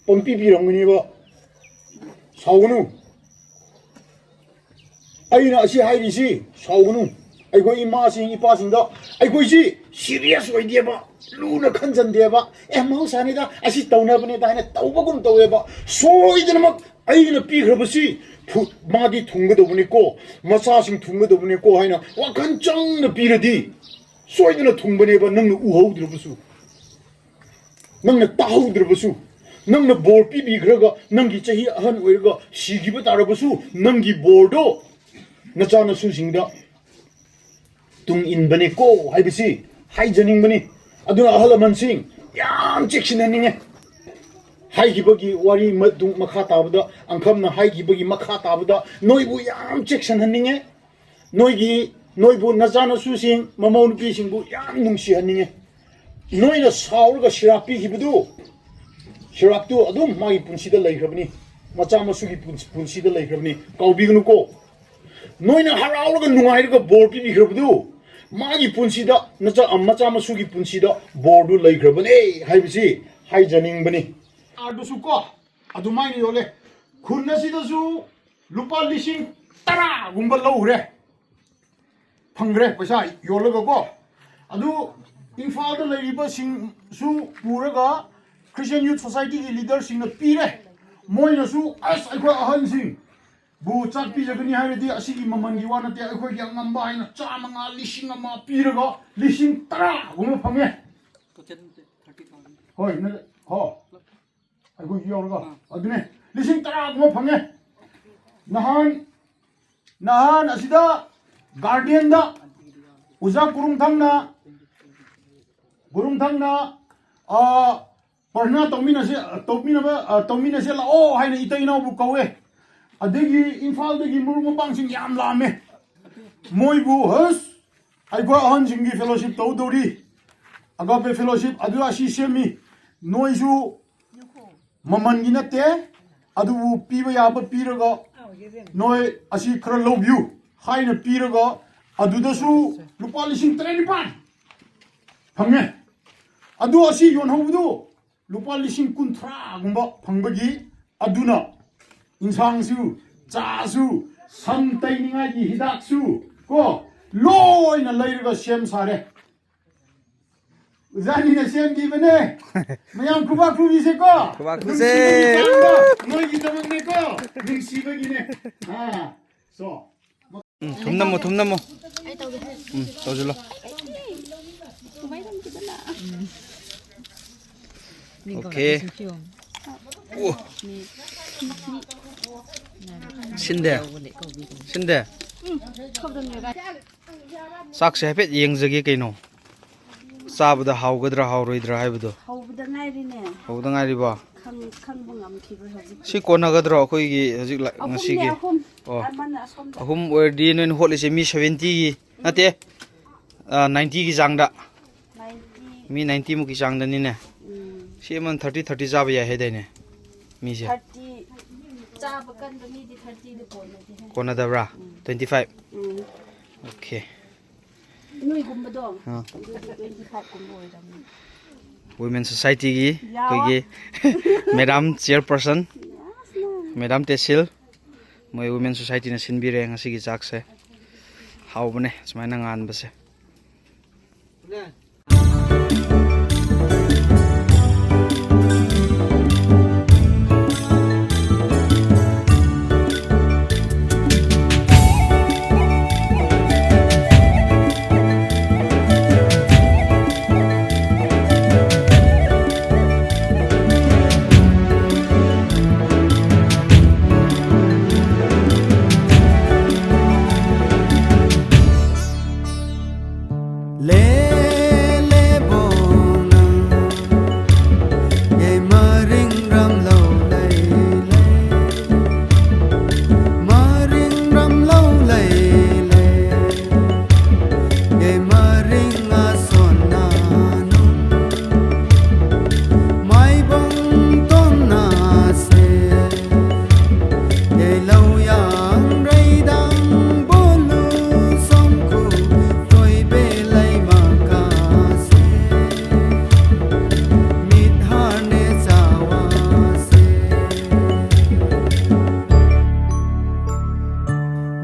ꯄꯪꯄꯤ ꯄꯤꯔꯝꯒꯅꯦꯕ꯫ ꯁꯥꯎꯒꯅꯨ꯫ ꯑꯩꯅ ꯑꯁꯤ ꯍꯥꯏꯔꯤꯁꯤ, ꯁꯥꯎꯒꯅꯨ꯫ ꯑꯩꯈꯣꯏ ꯏꯃꯥꯁꯤꯡ, ꯏꯄꯥꯁꯤꯡꯗ ꯑꯩꯈꯣꯏꯁꯤ ꯁꯤꯔꯤꯌꯁ ꯑꯣꯏꯗꯦꯕ, ꯂꯨꯅ ꯈꯟꯖꯟꯗꯦꯕ꯫ ꯑꯦ, ꯃꯍꯧꯁꯥꯅꯤꯗ, ꯑꯁꯤ ꯇꯧꯅꯕꯅꯤꯗ ꯍꯥꯏꯅ ꯇꯧꯕꯒꯨꯝ ꯇꯧꯋꯦꯕ꯫ ꯁꯣꯏꯗꯅꯃꯛ ꯑꯩꯅ ꯄꯤꯈ꯭ꯔꯕꯁꯤ ꯊꯨ-, ꯃꯥꯗꯤ ꯊꯨꯡꯒꯗꯧꯕꯅꯤꯀꯣ, ꯃꯆꯥꯁꯤꯡ ꯊꯨꯡꯒꯗꯧꯕꯅꯤꯀꯣ ꯍꯥꯏꯅ ꯋꯥꯈꯜ ꯆꯪꯅ ꯄꯤꯔꯗꯤ ꯁꯣꯏꯗꯅ ꯊꯨꯡꯕꯅꯦꯕ, ꯅꯪꯅ ꯎꯍꯧꯗ꯭ꯔꯕꯁꯨ, ꯅꯪꯅ ꯇꯥꯍꯧꯗ꯭ꯔꯕꯁꯨ, ꯅꯪꯅ ꯕꯣꯔ ꯄꯤꯕꯤꯈ꯭ꯔꯒ ꯅꯪꯒꯤ ꯆꯍꯤ ꯑꯍꯟ ꯑꯣꯏꯔꯒ ꯁꯤꯈꯤꯕ ꯇꯥꯔꯕꯁꯨ, ꯅꯪꯒꯤ ꯕꯣꯔꯗꯣ ꯅꯆꯥꯅꯁꯨꯁꯤꯡꯗ ꯇꯨꯡ ꯏꯟꯕꯅꯤꯀꯣ ꯍꯥꯏꯕꯁꯤ ꯍꯥꯏꯖꯅꯤꯡꯕꯅꯤ꯫ ꯑꯗꯨꯅ ꯑꯍꯜ ꯂꯃꯟꯁꯤꯡ, ꯌꯥꯝ ꯆꯦꯛꯁꯤꯟꯍꯟꯅꯤꯡꯉꯦ꯫ ꯍꯥꯏꯈꯤꯕꯒꯤ ꯋꯥꯔꯤ ꯃꯇꯨꯡ ꯃꯈꯥ ꯇꯥꯕꯗ, ꯑꯪꯈꯝꯅ ꯍꯥꯏꯈꯤꯕꯒꯤ ꯃꯈꯥ ꯇꯥꯕꯗ ꯅꯣꯏꯕꯨ ꯌꯥꯝ ꯆꯦꯛꯁꯤꯟꯍꯟꯅꯤꯡꯉꯦ꯫ ꯅꯣꯏꯒꯤ, ꯅꯣꯏꯕꯨ ꯅꯆꯥꯅꯁꯨꯁꯤꯡ, ꯃꯃꯧ ꯅꯨꯄꯤꯁꯤꯡꯕꯨ ꯌꯥꯝ ꯅꯨꯡꯁꯤꯍꯟꯅꯤꯡꯉꯦ꯫ ꯅꯣꯏꯅ ꯁꯥꯎꯔꯒ ꯁꯤꯔꯥꯞ ꯄꯤꯈꯤꯕꯗꯨ, ꯁꯤꯔꯥꯞꯇꯨ ꯑꯗꯨꯝ ꯃꯥꯒꯤ ꯄꯨꯟꯁꯤꯗ ꯂꯩꯈ꯭ꯔꯕꯅꯤ, ꯃꯆꯥ ꯃꯁꯨꯒꯤ ꯄꯨꯟ-, ꯄꯨꯟꯁꯤꯗ ꯂꯩꯈ꯭ꯔꯕꯅꯤ, ꯀꯥꯎꯕꯤꯒꯅꯨꯀꯣ꯫ ꯅꯣꯏꯅ ꯍꯔꯥꯎꯔꯒ ꯅꯨꯡꯉꯥꯏꯔꯒ ꯕꯣꯔ ꯄꯤꯕꯤꯈ꯭ꯔꯕꯗꯨ, ꯃꯥꯒꯤ ꯄꯨꯟꯁꯤꯗ, ꯅꯆꯥ, ꯃꯆꯥ ꯃꯁꯨꯒꯤ ꯄꯨꯟꯁꯤꯗ ꯕꯣꯔꯗꯨ ꯂꯩꯈ꯭ꯔꯕꯅꯦ ꯍꯥꯏꯕꯁꯤ ꯍꯥꯏꯖꯅꯤꯡꯕꯅꯤ꯫ ꯑꯗꯨꯁꯨ ꯀꯣ, ꯑꯗꯨꯃꯥꯏꯅ ꯌꯣꯜꯂꯦ꯫ ꯈꯨꯟ ꯑꯁꯤꯗꯁꯨ ꯂꯨꯄꯥ ꯂꯤꯁꯤꯡ ꯇꯔꯥꯒꯨꯝꯕ ꯂꯧꯈ꯭ꯔꯦ꯫ ꯐꯪꯈ꯭ꯔꯦ ꯄꯩꯁꯥ ꯌꯣꯜꯂꯒꯀꯣ꯫ ꯑꯗꯨ ꯏꯝꯐꯥꯜꯗ ꯂꯩꯔꯤꯕꯁꯤꯡꯁꯨ ꯄꯨꯔꯒ Christian Youth Societyꯒꯤ leaderꯁꯤꯡꯅ ꯄꯤꯔꯦ꯫ ꯃꯣꯏꯅꯁꯨ ꯑꯁ ꯑꯩꯈꯣꯏ ꯑꯍꯟꯁꯤꯡꯕꯨ ꯆꯥꯛ ꯄꯤꯖꯒꯅꯤ ꯍꯥꯏꯔꯗꯤ ꯑꯁꯤꯒꯤ ꯃꯃꯜꯒꯤ ꯋꯥ ꯅꯠꯇꯦ, ꯑꯩꯈꯣꯏꯒꯤ ꯑꯉꯝꯕ ꯍꯥꯏꯅ ꯆꯥꯝꯃꯉꯥ, ꯂꯤꯁꯤꯡ ꯑꯃ ꯄꯤꯔꯒ ꯂꯤꯁꯤꯡ ꯇꯔꯥꯒꯨꯝꯕ ꯐꯪꯉꯦ꯫ ꯍꯣꯏ, ꯅ-, ꯍꯣ꯫ ꯑꯩꯈꯣꯏꯁꯨ ꯌꯥꯎꯔꯒ ꯑꯗꯨꯅꯦ ꯂꯤꯁꯤꯡ ꯇꯔꯥꯒꯨꯝꯕ ꯐꯪꯉꯦ꯫ ꯅꯍꯥꯟ ꯅꯍꯥꯟ ꯑꯁꯤꯗ gardenꯗ ꯑꯣꯖꯥ ꯀꯨꯔꯨꯝꯊꯪꯅ ꯀꯨꯔꯨꯝꯊꯪꯅ ꯄ꯭ꯔꯊꯅꯥ ꯇꯧꯃꯤꯟꯅꯁꯦ, ꯇꯧꯃꯤꯟꯅꯕ ꯇꯧꯃꯤꯟꯅꯁꯦ ꯂꯥꯛꯑꯣ ꯍꯥꯏꯅ ꯏꯇꯩ ꯏꯅꯥꯎꯕꯨ ꯀꯧꯋꯦ꯫ ꯑꯗꯒꯤ ꯏꯝꯐꯥꯜꯗꯒꯤ ꯃꯔꯨꯞ ꯃꯄꯥꯡꯁꯤꯡ ꯌꯥꯝ ꯂꯥꯛꯑꯝꯃꯦ꯫ ꯃꯣꯏꯕꯨ ꯍꯁ ꯑꯩꯈꯣꯏ ꯑꯍꯟꯁꯤꯡꯒꯤ fellowship ꯇꯧꯗꯧꯔꯤ, Agape Fellowship ꯑꯗꯨ ꯑꯁꯤ ꯁꯦꯝꯃꯤ꯫ ꯅꯣꯏꯁꯨ ꯃꯃꯜꯒꯤ ꯅꯠꯇꯦ, ꯑꯗꯨꯕꯨ ꯄꯤꯕ ꯌꯥꯕ ꯄꯤꯔꯒ ꯅꯣꯏ ꯑꯁꯤ ꯈꯔ ꯂꯧꯕꯤꯌꯨ ꯍꯥꯏꯅ ꯄꯤꯔꯒ ꯑꯗꯨꯗꯁꯨ ꯂꯨꯄꯥ ꯂꯤꯁꯤꯡ ꯇꯔꯦꯠ ꯅꯤꯄꯥꯜ ꯐꯪꯉꯦ꯫ ꯑꯗꯨ ꯑꯁꯤ ꯌꯣꯟꯍꯧꯕꯗꯨ ꯂꯨꯄꯥ ꯂꯤꯁꯤꯡ ꯀꯨꯟꯊ꯭ꯔꯥꯒꯨꯝꯕ ꯐꯪꯕꯒꯤ ꯑꯗꯨꯅ ꯏꯟꯁꯥꯡꯁꯨ, ꯆꯥꯁꯨ, ꯁꯝ ꯇꯩꯅꯤꯡꯉꯥꯏꯒꯤ ꯍꯤꯗꯥꯛꯁꯨ ꯀꯣ ꯂꯣꯏꯅ ꯂꯩꯔꯒ ꯁꯦꯝ ꯁꯥꯔꯦ꯫ ꯑꯣꯖꯥꯅꯤꯅ ꯁꯦꯝꯈꯤꯕꯅꯦ꯫ ꯃꯌꯥꯝ ꯈꯨꯕꯥꯛ ꯈꯨꯕꯤꯁꯦꯀꯣ꯫ ꯈꯨꯕꯥꯛ ꯈꯨꯁꯦ꯫ ꯅꯨꯡꯁꯤꯕꯒꯤ ꯆꯥꯡꯗꯣ ꯅꯣꯏꯒꯤꯗꯃꯛꯅꯦꯀꯣ꯫ ꯅꯨꯡꯁꯤꯕꯒꯤꯅꯦ꯫ ꯑꯥ, so꯫ ꯎꯝ, ꯊꯨꯝ ꯅꯝꯃꯣ, ꯊꯨꯝ ꯅꯝꯃꯣ꯫ ꯎꯝ, ꯇꯧꯁꯤꯜꯂꯣ꯫ ꯃꯤ Okay꯫ ꯀꯧꯔꯛꯄꯁꯤꯡꯁꯨ ꯌꯦꯡꯉꯨ꯫ ꯑꯣ꯫ ꯃꯤ, ꯃꯤ, ꯁꯤꯟꯗꯦ꯫ ꯀꯧꯕꯅꯦ, ꯀꯧꯕꯤꯕꯅꯦ꯫ ꯁꯤꯟꯗꯦ꯫ ꯎꯝ, ꯈꯧꯗꯝꯅꯦ꯫ ꯆꯥꯛꯁꯦ ꯍꯥꯏꯐꯦꯠ ꯌꯦꯡꯖꯒꯦ ꯀꯩꯅꯣ꯫ ꯆꯥꯕꯗ ꯍꯥꯎꯒꯗ꯭ꯔꯥ ꯍꯥꯎꯔꯣꯏꯗ꯭ꯔꯥ ꯍꯥꯏꯕꯗꯣ꯫ ꯍꯧꯕꯗ ꯉꯥꯏꯔꯤꯅꯦ꯫ ꯍꯧꯕꯗ ꯉꯥꯏꯔꯤꯕꯣ? ꯈꯪ-, ꯈꯪꯕ ꯉꯝꯈꯤꯔꯣꯏ ꯍꯧꯖꯤꯛꯇꯤ꯫ ꯁꯤ ꯀꯣꯟꯅꯒꯗ꯭ꯔꯣ ꯑꯩꯈꯣꯏꯒꯤ ꯍꯧꯖꯤꯛ ꯂ-, ꯑꯍꯨꯝꯅꯦ, ꯉꯁꯤꯒꯤ? ꯑꯍꯨꯝ꯫ ꯑꯣ꯫ ꯑꯃꯅ ꯑꯁꯣꯝꯗ꯫ ꯑꯍꯨꯝ ꯑꯣꯏꯔꯗꯤ ꯅꯣꯏꯅ ꯍꯣꯠꯂꯤꯁꯦ ꯃꯤ seventyꯒꯤ ꯅꯠꯇꯦ, ꯑ, ninetyꯒꯤ ꯆꯥꯡꯗ꯫ Ninety꯫ ꯃꯤ ninetyꯃꯨꯛꯀꯤ ꯆꯥꯡꯗꯅꯤꯅꯦ꯫ ꯎꯝ꯫ ꯁꯤ ꯑꯃꯅ thirty, thirty ꯆꯥꯕ ꯌꯥꯏ ꯍꯥꯏꯗꯥꯏꯅꯦ ꯃꯤꯁꯦ? Thirty ꯆꯥꯕ ꯀꯟꯕ ꯃꯤꯗꯤ thirtyꯗꯤ ꯀꯣꯟꯅꯗꯦꯍꯦ꯫ ꯀꯣꯟꯅꯗꯕ꯭ꯔꯥ? ꯎꯝ꯫ Twenty five? ꯎꯝ꯫ Okay꯫ ꯅꯣꯏꯒꯨꯝꯕꯗꯣ? ꯑꯥ꯫ ꯑꯗꯨꯗꯤ twenty five ꯀꯨꯝꯕ ꯑꯣꯏꯔꯝꯅꯤ꯫ Women Societyꯒꯤ ꯌꯥꯎ꯫ ꯑꯩꯈꯣꯏꯒꯤ madam chairperson, Yes, ma'am꯫ Madam ꯇꯦꯁꯤꯜ, ꯃꯣꯏ Women Societyꯅ ꯁꯤꯟꯕꯤꯔꯦ ꯉꯁꯤꯒꯤ ꯆꯥꯛꯁꯦ꯫ ꯍꯥꯎꯕꯅꯦ ꯁꯨꯃꯥꯏꯅ ꯉꯥꯟꯕꯁꯦ꯫ Le, le, bong nang, ye maring ram lo lei lei, maring ram lo lei lei, ye maring a son na nung, mai bong ton na se. Ye lo yang rei dang bolu song ku, toi be lai ma ka se. Mit har ne chawa se.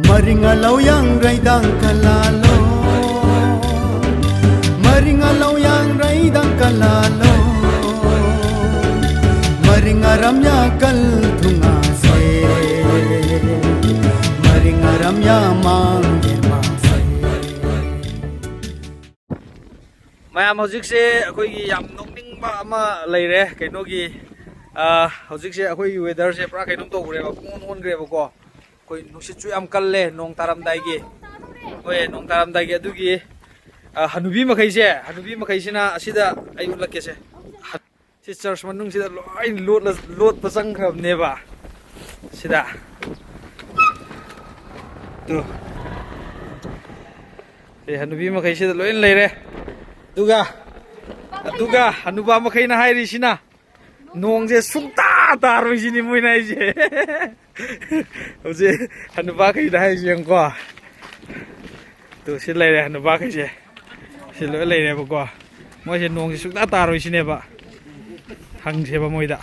Maring a lo yang rei dang ka la lo. Maring a lo yang rei dang ka la lo. Maring a ram ya kal thung a se. Maring a ram ya mang ye ma se. ꯃꯌꯥꯝ, ꯍꯧꯖꯤꯛꯁꯦ ꯑꯩꯈꯣꯏꯒꯤ ꯌꯥꯝ ꯅꯣꯛꯅꯤꯡꯕ ꯑꯃ ꯂꯩꯔꯦ꯫ ꯀꯩꯅꯣꯒꯤ, ꯑ, ꯍꯧꯖꯤꯛꯁꯦ ꯑꯩꯈꯣꯏꯒꯤ weatherꯁꯦ ꯄꯨꯔꯥ ꯀꯩꯅꯣꯝ ꯇꯧꯈ꯭ꯔꯦꯕ, ꯄꯨꯡꯑꯣꯟ ꯑꯣꯟꯈ꯭ꯔꯦꯕꯀꯣ꯫ ꯑꯩꯈꯣꯏ ꯅꯨꯡꯁꯤꯠꯁꯨ ꯌꯥꯝ ꯀꯜꯂꯦ, ꯅꯣꯡ ꯇꯥꯔꯝꯗꯥꯏꯒꯤ꯫ ꯍꯣꯏ, ꯅꯣꯡ ꯇꯥꯔꯝꯗꯥꯏꯒꯤ꯫ ꯑꯗꯨꯒꯤ, ꯑ, ꯍꯅꯨꯕꯤ ꯃꯈꯩꯁꯦ, ꯍꯅꯨꯕꯤ ꯃꯈꯩꯁꯤꯅ ꯑꯁꯤꯗ ꯑꯩ ꯎꯠꯂꯛꯀꯦꯁꯦ꯫ ꯁꯤ church ꯃꯅꯨꯡꯁꯤꯗ ꯂꯣꯏ ꯂꯣꯠꯂ-, ꯂꯣꯠꯄ ꯆꯪꯈ꯭ꯔꯕꯅꯦꯕ꯫ ꯁꯤꯗ꯫ ꯇꯨ꯫ ꯑꯦ, ꯍꯅꯨꯕꯤ ꯃꯈꯩꯁꯤꯗ ꯂꯣꯏ ꯂꯩꯔꯦ꯫ ꯑꯗꯨꯒ, ꯑꯗꯨꯒ ꯍꯅꯨꯕ ꯃꯈꯩꯅ ꯍꯥꯏꯔꯤꯁꯤꯅ, "ꯅꯣꯡꯁꯦ ꯁꯨꯡꯇꯥ ꯇꯥꯔꯣꯏ" ꯁꯤꯅꯤ ꯃꯣꯏꯅ ꯍꯥꯏꯁꯦ꯫ ꯍꯧꯖꯤꯛ ꯍꯅꯨꯕꯈꯩꯗ ꯍꯥꯏꯁꯦ ꯌꯦꯡꯉꯨꯀꯣ꯫ ꯇꯨ, ꯁꯤ ꯂꯩꯔꯦ ꯍꯅꯨꯕꯈꯩꯁꯦ꯫ ꯁꯤ ꯂꯣꯏ ꯂꯩꯔꯦꯕꯀꯣ꯫ ꯃꯣꯏꯁꯦ ꯅꯣꯡꯁꯦ ꯁꯨꯡꯇꯥ ꯇꯥꯔꯣꯏ ꯁꯤꯅꯦꯕ꯫ ꯍꯪꯁꯦꯕ ꯃꯣꯏꯗ꯫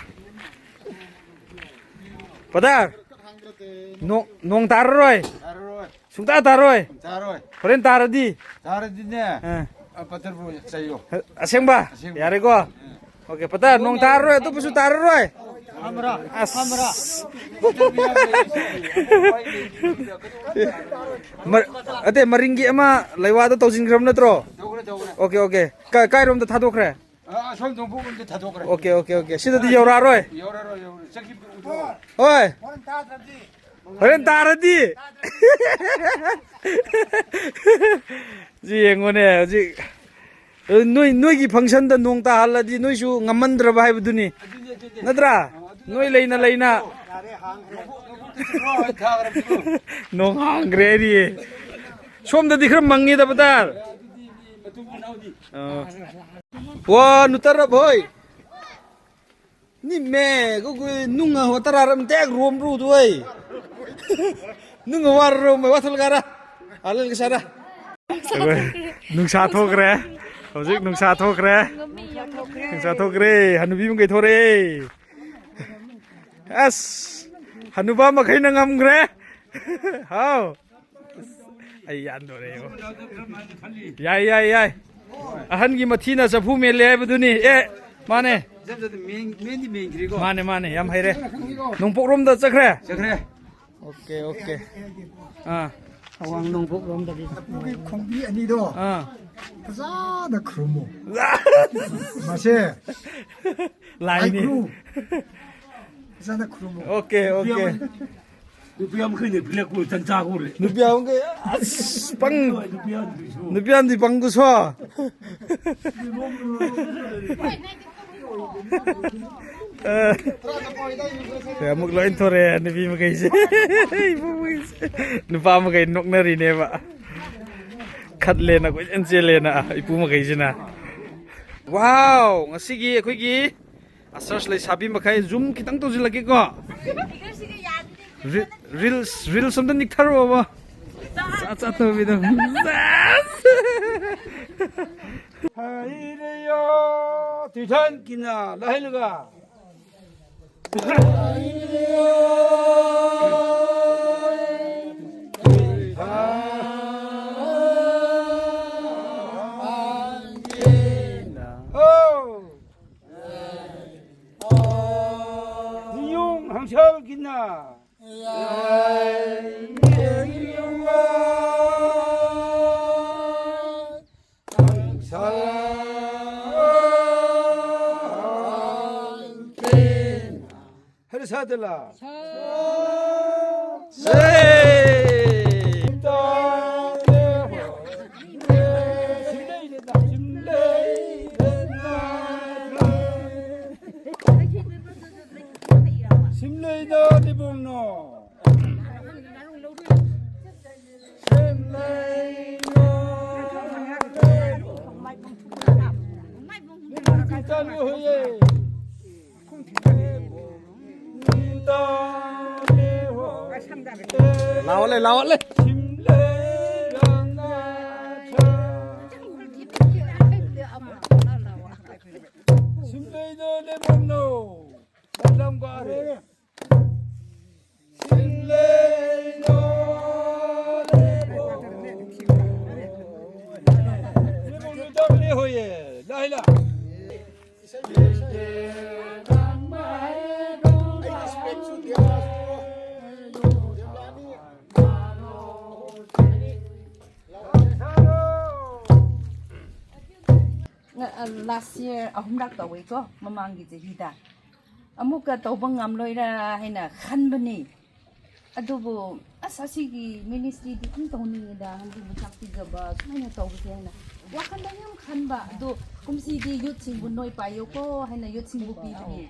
ꯄꯗꯔ, ꯅꯣꯡ, ꯅꯣꯡ ꯇꯥꯔꯔꯣꯏ? ꯇꯥꯔꯔꯣꯏ꯫ ꯁꯨꯡꯇꯥ ꯇꯥꯔꯣꯏ꯫ ꯇꯥꯔꯣꯏ꯫ ꯍꯣꯔꯦꯟ ꯇꯥꯔꯗꯤ? ꯇꯥꯔꯗꯤꯅꯦ꯫ ꯑꯥ꯫ ꯑ, ꯄꯇꯔꯕꯨ ꯆꯩꯌꯣ꯫ ꯑꯁꯦꯡꯕ? ꯑꯁꯦꯡꯕ꯫ ꯌꯥꯔꯦꯀꯣ? ꯑꯣꯀꯦ, ꯄꯇꯥ, ꯅꯣꯡ ꯇꯥꯔꯔꯣꯏ, ꯑꯇꯣꯞꯄꯁꯨ ꯇꯥꯔꯔꯣꯏ꯫ ꯑꯁ꯫ ꯃꯔ-, ꯑꯇꯩ ꯃꯔꯤꯡꯒꯤ ꯑꯃ ꯂꯩꯋꯥꯗ ꯇꯧꯁꯤꯟꯈ꯭ꯔꯕ ꯅꯠꯇ꯭ꯔꯣ? ꯇꯧꯈ꯭ꯔꯦ, ꯇꯧꯈ꯭ꯔꯦ꯫ Okay, okay. ꯀꯥꯏ-, ꯀꯥꯏꯔꯣꯝꯗ ꯊꯥꯗꯣꯛꯈ꯭ꯔꯦ? ꯑ, ꯑꯁꯣꯝ ꯅꯣꯡꯄꯣꯛꯂꯣꯝꯗ ꯊꯥꯗꯣꯛꯈ꯭ꯔꯦ꯫ Okay, okay, okay. ꯁꯤꯗꯗꯤ ꯌꯧꯔꯛꯑꯔꯣꯏ? ꯌꯧꯔꯛꯑꯔꯣꯏ, ꯌꯧꯔꯛꯑꯔꯣꯏ꯫ ꯆꯠꯈꯤꯕꯗꯣ ꯎꯊꯣꯛꯑꯣ꯫ ꯍꯣꯏ꯫ ꯍꯣꯔꯦꯟ ꯇꯥꯔꯗꯤ? ꯁꯤ ꯌꯦꯡꯉꯨꯅꯦ, ꯍꯧꯖꯤꯛ, ꯑ, ꯅꯣꯏ, ꯅꯣꯏꯒꯤ functionꯗ ꯅꯣꯡ ꯇꯥꯍꯜꯂꯗꯤ ꯅꯣꯏꯁꯨ ꯉꯝꯃꯟꯗ꯭ꯔꯕ ꯍꯥꯏꯕꯗꯨꯅꯤ꯫ ꯑꯗꯨꯅꯦ, ꯑꯗꯨꯅꯦ꯫ ꯅꯠꯇ꯭ꯔꯥ? ꯑ, ꯑꯗꯨꯅꯦ꯫ ꯅꯣꯏ ꯂꯩꯅ ꯂꯩꯅ꯫ ꯅꯣꯡ ꯍꯥꯡꯈ꯭ꯔꯦ ꯍꯥꯏꯔꯤꯌꯦ꯫ ꯁꯣꯝꯗꯗꯤ ꯈꯔ ꯃꯪꯉꯦꯗ, ꯕꯗꯔ꯫ ꯑꯗꯨꯗꯤ ꯃꯤ ꯃꯇꯨꯡ ꯃꯅꯥꯎꯗꯤ꯫ ꯑ꯫ ꯋꯥ ꯅꯨꯇꯔ ꯚꯣꯏ꯫ ꯅꯤꯃꯦ, ꯒꯨꯒꯨ ꯅꯨꯡ ꯍꯣ ꯇꯔꯥꯔꯝ ꯇꯦꯛ ꯔꯣꯝ ꯔꯨ ꯗꯨ ꯑꯩ꯫ ꯅꯨꯡ ꯋꯥꯔ ꯔꯣꯝ ꯋꯥꯊꯜ ꯒꯥꯔꯥ꯫ ꯑꯂꯜ ꯒꯁꯥꯔꯥ꯫ ꯅꯨꯡꯁꯥ ꯊꯣꯛꯈ꯭ꯔꯦ꯫ ꯍꯧꯖꯤꯛ ꯅꯨꯡꯁꯥ ꯊꯣꯛꯈ꯭ꯔꯦ꯫ ꯅꯨꯡꯁꯥ ꯊꯣꯛꯈ꯭ꯔꯦ꯫ ꯍꯅꯨꯕꯤ ꯃꯈꯩ ꯊꯣꯔꯛꯑꯦ꯫ ꯑꯁ, ꯍꯅꯨꯕ ꯃꯈꯩꯅ ꯉꯝꯈ꯭ꯔꯦ꯫ ꯍꯥꯎ꯫ ꯑꯩ ꯌꯥꯟꯗꯣꯔꯦ, ꯌꯦꯡꯉꯣ꯫ ꯌꯥꯏ, ꯌꯥꯏ, ꯌꯥꯏ꯫ ꯑꯍꯟꯒꯤ ꯃꯊꯤꯅ ꯆꯐꯨ ꯃꯦꯜꯂꯦ ꯍꯥꯏꯕꯗꯨꯅꯤ꯫ ꯑꯦ, ꯃꯥꯅꯦ꯫ ꯃꯦꯟ-, ꯃꯦꯟꯗꯤ ꯃꯦꯟꯈ꯭ꯔꯦꯀꯣ꯫ ꯃꯥꯅꯦ, ꯃꯥꯅꯦ, ꯌꯥꯝ ꯍꯩꯔꯦ꯫ ꯅꯣꯡꯄꯣꯛꯂꯣꯝꯗ ꯆꯠꯈ꯭ꯔꯦ꯫ ꯆꯠꯈ꯭ꯔꯦ꯫ Okay, okay. ꯑꯥ꯫ ꯑꯋꯥꯡ ꯅꯣꯡꯄꯣꯛꯂꯣꯝꯗꯒꯤ꯫ ꯂꯐꯨꯒꯤ ꯈꯣꯡꯕꯤ ꯑꯅꯤꯗꯣ ꯑꯥ꯫ ꯐꯖꯅ ꯈꯨꯔꯨꯝꯃꯨ꯫ ꯃꯁꯦ ꯂꯥꯏꯅꯤ꯫ ꯂꯥꯏ ꯈꯨꯔꯨꯝ꯫ ꯐꯖꯅ ꯈꯨꯔꯨꯝꯃꯨ꯫ Okay, okay. ꯅꯨꯄꯤ ꯑꯃꯈꯩꯅ ꯄꯤꯔꯛꯄ ꯇꯟꯖꯥ ꯍꯧꯔꯦ꯫ ꯅꯨꯄꯤ ꯑꯃꯈꯩ, ꯑꯁ, ꯄꯪ-, ꯅꯨꯄꯤ ꯑꯃꯗꯨꯁꯨ꯫ ꯅꯨꯄꯤ ꯑꯃꯗꯤ ꯄꯪꯗꯨꯁꯨ꯫ ꯑꯦ, ꯑꯃꯨꯛ ꯂꯣꯏ ꯊꯣꯔꯛꯑꯦ, ꯅꯨꯄꯤ ꯃꯈꯩꯁꯦ꯫ ꯏꯄꯨ ꯃꯈꯩꯁꯦ꯫ ꯅꯨꯄꯥ ꯃꯈꯩ ꯅꯣꯛꯅꯔꯤꯅꯦꯕ꯫ ꯈꯠꯂꯦꯅ, ꯀꯣꯏꯆꯦꯟ ꯆꯦꯜꯂꯦꯅ, ꯏꯄꯨ ꯃꯈꯩꯁꯤꯅ꯫ ꯋꯥꯎ, ꯉꯁꯤꯒꯤ ꯑꯩꯈꯣꯏꯒꯤ ꯑꯁꯔꯁ ꯂꯩꯁꯥꯕꯤ ꯃꯈꯩ, zoom ꯈꯤꯇꯪ ꯇꯧꯁꯤꯜꯂꯛꯀꯦꯀꯣ꯫ ꯔꯤ-, reels, reels ꯑꯝꯇ ꯅꯤꯛꯊꯔꯛꯑꯣꯕ꯫ ꯆꯥ, ꯆꯥ ꯇꯧꯕꯤꯗꯣ꯫ ꯍꯩꯔꯦꯌꯣ, ꯇꯨꯏꯁꯟ ꯀꯤꯅ ꯂꯥꯏꯍꯜꯂꯒ꯫ ꯏꯁꯣꯔꯒꯤꯅ ꯍꯔꯁꯥꯗꯂ꯫ ꯁꯤꯝꯂꯩꯗ ꯂꯤꯕꯨꯡꯅꯣ꯫ ꯂꯥꯎꯂꯦ, ꯂꯥꯎꯂꯦ꯫ ꯁꯤꯝꯂꯩꯗ ꯂꯦꯕꯝꯅꯣ꯫ ꯂꯝꯒꯥꯔꯦ꯫ Last year ꯑꯍꯨꯝꯂꯛ ꯇꯧꯋꯦꯀꯣ, ꯃꯃꯥꯡꯒꯤ ꯆꯍꯤꯗ꯫ ꯑꯃꯨꯛꯀ ꯇꯧꯕ ꯉꯝꯂꯣꯏꯔꯥ ꯍꯥꯏꯅ ꯈꯟꯕꯅꯤ꯫ ꯑꯗꯨꯕꯨ ꯑꯁ, ꯑꯁꯤꯒꯤ ministryꯗꯤ ꯌꯥꯝ ꯇꯧꯅꯤꯡꯉꯤꯗ, ꯍꯥꯏꯗꯤ ꯃꯆꯥꯛ ꯄꯤꯖꯕ ꯁꯨꯃꯥꯏꯅ ꯇꯧꯕꯁꯦ ꯍꯥꯏꯅ ꯋꯥꯈꯜꯗ ꯌꯥꯝ ꯈꯟꯕ꯫ ꯑꯗꯣ ꯀꯨꯝꯁꯤꯗꯤ youthꯁꯤꯡꯕꯨ ꯅꯣꯏ ꯄꯥꯏꯌꯣꯀꯣ ꯍꯥꯏꯅ youthꯁꯤꯡꯕꯨ ꯄꯤꯕꯅꯤ꯫